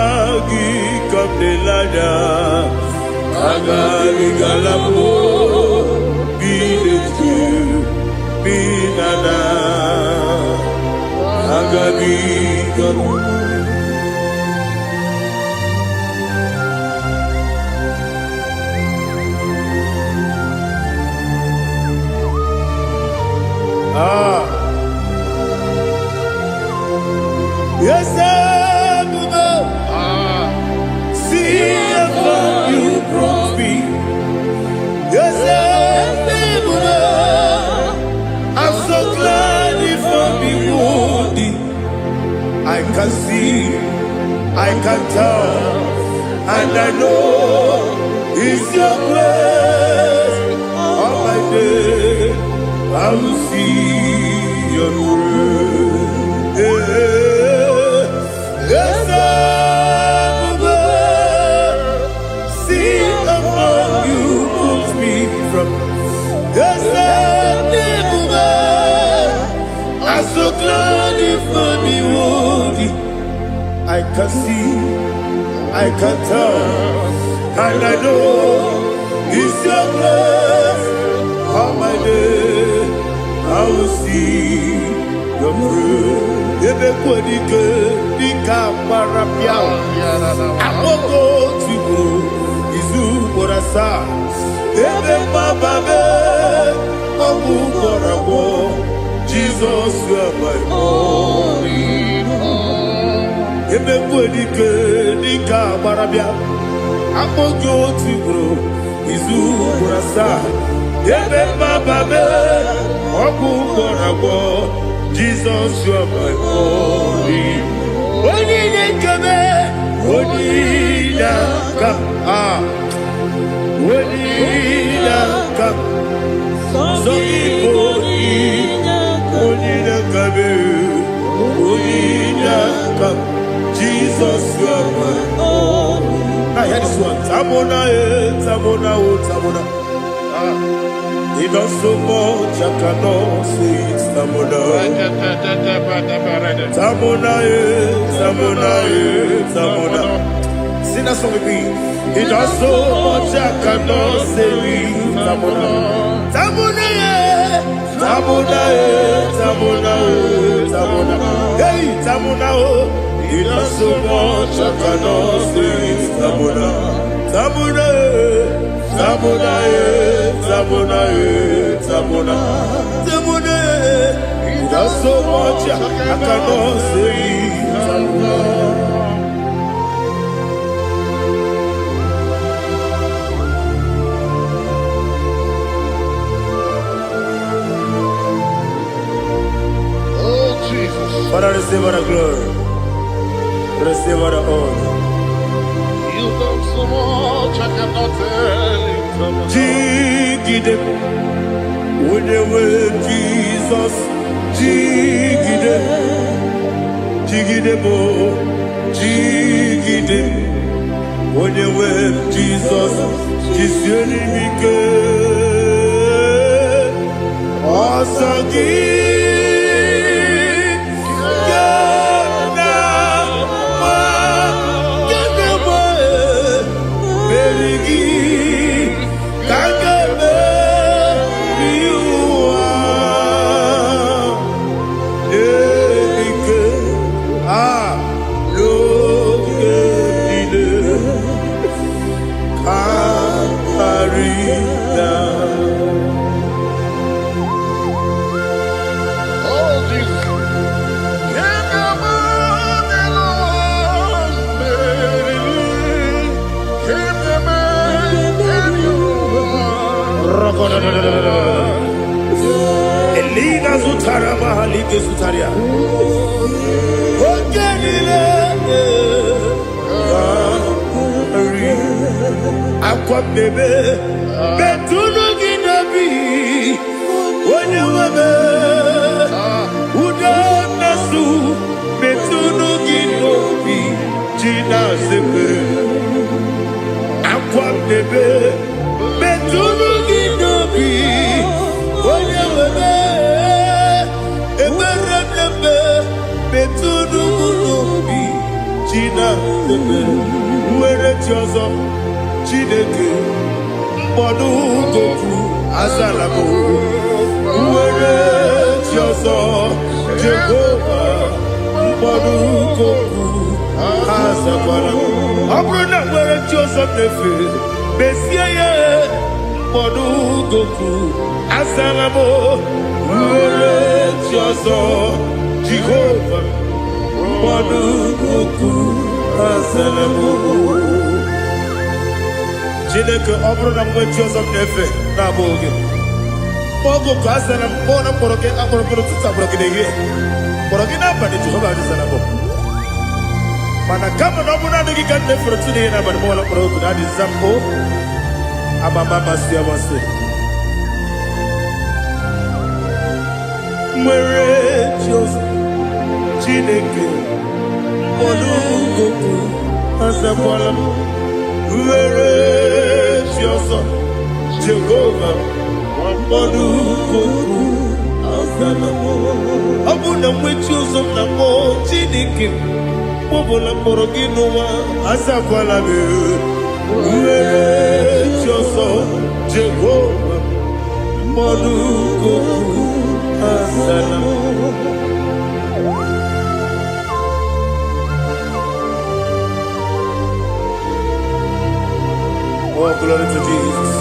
gị ka m na-ele anya. Agabigala m bi na-eju bi na na agabigala. Ah, yes, ebube, see how far you brought me. Yes, ebube, can see, I can tell, and I know it's your grace. All my day, I will see your grace. Yes, I will see among you pulls me from. Yes, I will. I'm so glad if me would. I can see, I can tell, and I know it's your grace. All my day, I will see your grace. Ebe kwadike dịka agbara bịa akpọgo otu ugboro izu ugboro asaa ebe mgbaba be ọgwụ gwọrọ agwọ Jizọs my emekwu dike dike agbara bịa akpọ gị otu ugboro izu ugboro asaa ebe mgbaba be ọgwụ gwọrọ agwọ Jizọs you are my only onye na-ekebe onye na-aka a onye na-aka sọ gị bụ onye na-akabe onye na-aka Jesus you are my. I hear this one. Tamona, eh, Tamona, oh, Tamona. It does so much I cannot say it. Tamona, Tamona, eh, Tamona, eh, Tamona. Sing that song with me. It does so much I cannot say it. Tamona, Tamona, eh, Tamona, eh, Tamona, eh, Tamona. Hey, Tamona, oh. It does so much I cannot say it. Tamona, Tamona, eh, Tamona, eh, Tamona, eh, Tamona, Tamona, eh. It does so much I cannot say it. Tamona. Oh, Jesus. Father, receive all the glory. Receive all the honor. You've done so much, I cannot tell it. Jigide, onye Jesus. Jigide, jigide mo, jigide, onye nwe Jesus. Jisie n'ime ike. Ọsọ gị ga na-agba, ga na-agba, meri gị ka a ga-emeri ụwa. Ike a n'oge niile ka karịa. Oh, Jesus. Elina zutara mahalike zutaria. Oge niile karị. Akwa mmemme metụnụ gị n'obi onye nwebe udo mmesu metụnụ gị n'obi ji na-azepere akwa mmemme metụnụ gị n'obi onye nwebe ekpere mmemme metụnụ m n'obi ji na-azepere nwere chi ọzọ Chineke mkpọdụ gopu azala m nwere chi ọzọ Jehova mkpọdụ gopu azakwala m ọ bụrụ na nwere chi ọzọ m na-efe mezie ya mkpọdụ gopu azala m nwere chi ọzọ Jehova mkpọdụ gopu azala m. Chineke ọ bụrụ na m nwee chi ọzọ m na-efe na-abụghị gị oge oku asara m kpọọ na mkpọrọ gị akpọrọ gị n'ụtụtụ akpọrọ gị n'ehihie kpọrọ gị n'abalị Jehova adịsara m. Mana kama na ọ bụ naanị gị ka m na-efere otu n'ihe n'abalị m ọla kpọrọ oku na adịza mbụ amama amasị amasị. Nwere chi ọzọ, Chineke mkpọrọ azakwala m. Nwere chi ọzọ, Jehova mkpọrọ azala m. Ọ bụ na nwe chi ọzọ m na-akpọ Chineke m, mgbe ọbụla m kpọrọ gị n'ụwa, azakwala m. Nwere chi ọzọ, Jehova mkpọrọ azala m. Oh, glory to Jesus.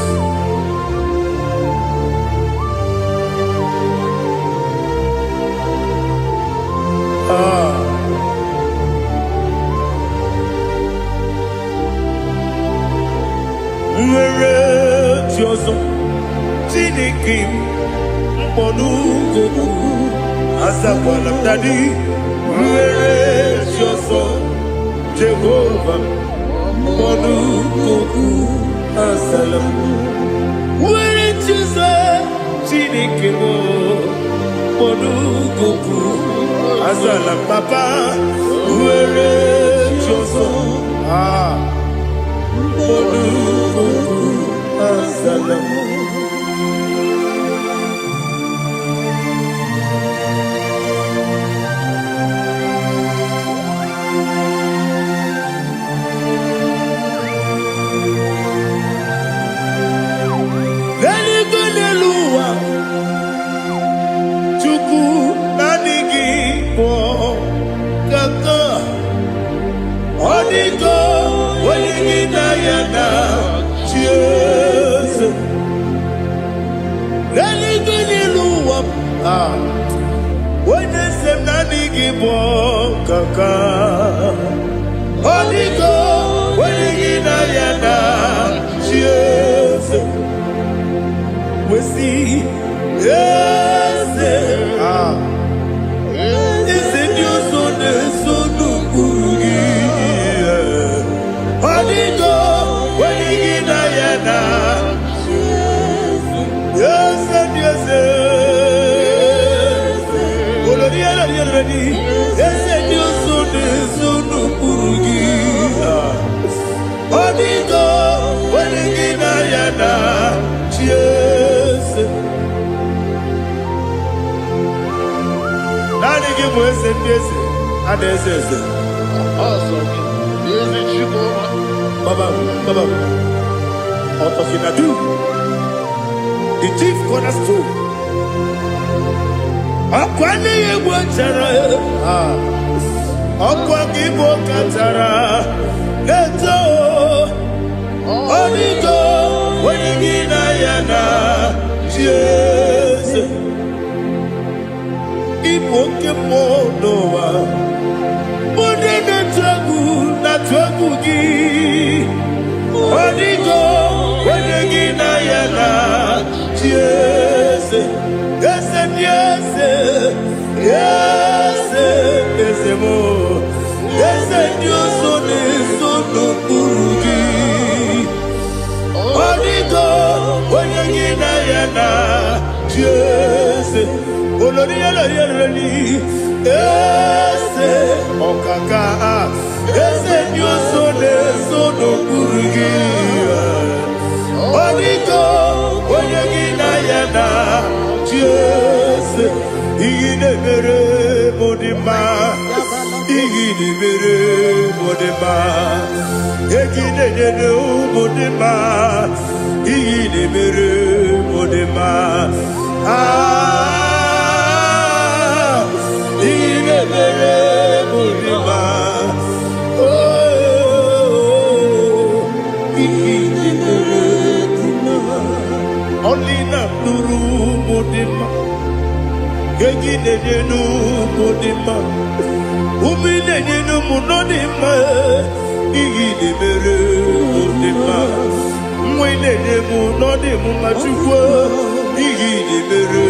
Ah. Nwere chi ọzọ, Chineke m, mkpọrọ azakwala m. Daddy, nwere chi ọzọ, Jehova mkpọrọ azala m. Nwere chi ọzọ, Chineke m, mkpọrọ azala m. Papa, nwere chi ọzọ, ah, mkpọrọ azala m. N'eluigwe, n'elu ụwa, Chukwu, naanị gị bụ kaka. Ọ dịgo onye gị na ya na chi eze. N'eluigwe, n'elu ụwa, ah, onye eze m, naanị gị bụ kaka. Ọ dịgo onye gị na ya na chi eze. Wesi eze, ah, eze ndị ọzọ na-eso n'ụkpụrụ gị. Ọ dịgo onye gị na ya na eze ndị eze. Olori elori elori, eze ndị ọzọ na-eso n'ụkpụrụ gị. Ọ dịgo onye gị na ya na chi eze. Naanị gị bụ eze ndị eze, a na-eze eze. Ọsọ gị, ezi Chukwu. Baba, Baba, Otokinadu, the chief cornerstone. Ọkwa n'ihe egwu chara, ah, ọkwa gị bụ kachara na-eto. Ọdịgo onye gị na ya na chi eze. Ịbụ oke mmụọ n'ụwa. Ndị na-atụ egwu na-atụ egwu gị. Ọdịgo onye gị na ya na chi eze. Eze ndị eze, eze, eze m, eze ndị ọzọ na-eso n'okpuru gị. Ọdịgo onye gị na ya na chi eze. Olori olori olori, eze ọkaka, eze ndị ọzọ na-eso n'okpuru gị. Ọdịgo onye gị na ya na chi eze. Ihe na-emere m dị mma, ihe na-emere m dị mma, egi na-enyere ụmụ dị mma, ihe na-emere m dị mma. Ah, ihe na-emere m dị mma. Oh, ihe na-emere dị mma. Ọlị na-atụrụ ụmụ dị mma, egi na-enye n'ụmụ dị mma, ume na-enye n'ụmụ nọ dị mma. Ihe na-emere mụ dị mma, nwa ị na-enye m nọ dị m mma. Chukwu, ihe na-emere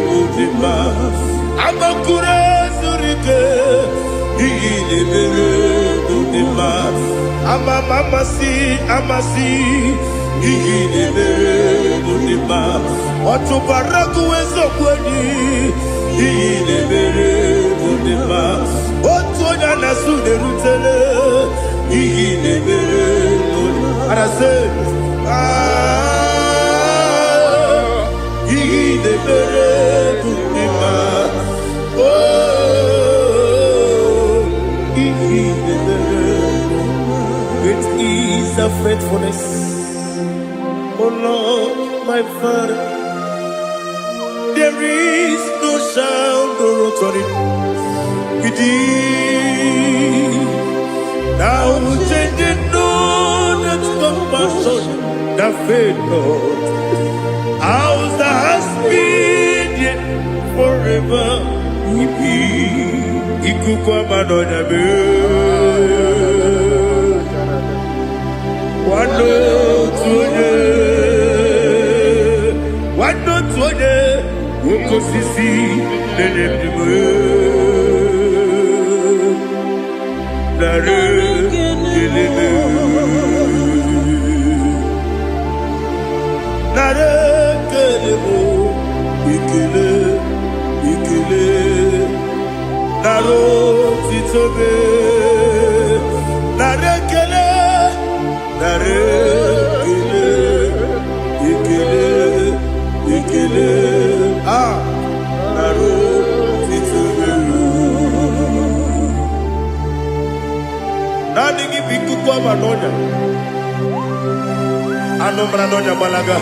mụ dị mma. Agbakụrụ zuru ike, ihe na-emere mụ. Ama m amasị amasị, ihe ị na-emere bụ dị mma. Ọ chụbara gụ eziokwu enyi, ihe ị na-emere bụ dị mma. Otu onye a na-asụ na-erutele, ihe ị na-emere bụ dị mma. Arasị, ah, ihe ị na-emere bụ dị mma. Oh, ihe ị na-emere. Great is the faithfulness, O Lord, my Father. There is no sound or authority with thee. Thou changing not that compassion that fail not. House that has been yet forever we be. Ikuku ama n'ọnya mee. Nwanne otu onye, nwanne otu onye, oke osisi na-enye ndụ. Narị ekele, narị ekele bụ ekele, ekele, narị otito be, narị ekele, narị ekele, ekele, ekele, ah, narị otito be. Naanị gị bụ ikuku ama n'ọnya, anụ mara n'ọnya gbalaga.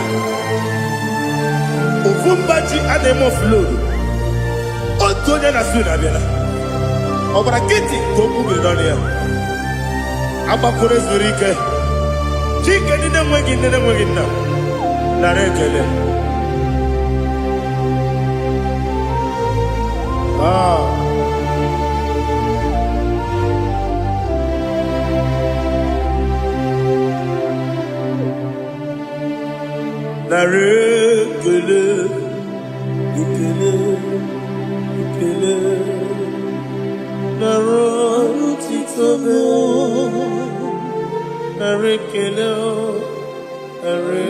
Ofu mba ji a na-eme offload. Otu onye na-asụ na abịala. Ọgbara nkịtị ka okwu biri n'ọnụ ya. Agbakwuru zuru ike. Chike ndị na-enweghị nne na-enweghị nna. Nara ekele. Ah. Nara ekele, ekele, ekele, nara otito m. Nara ekele, nara.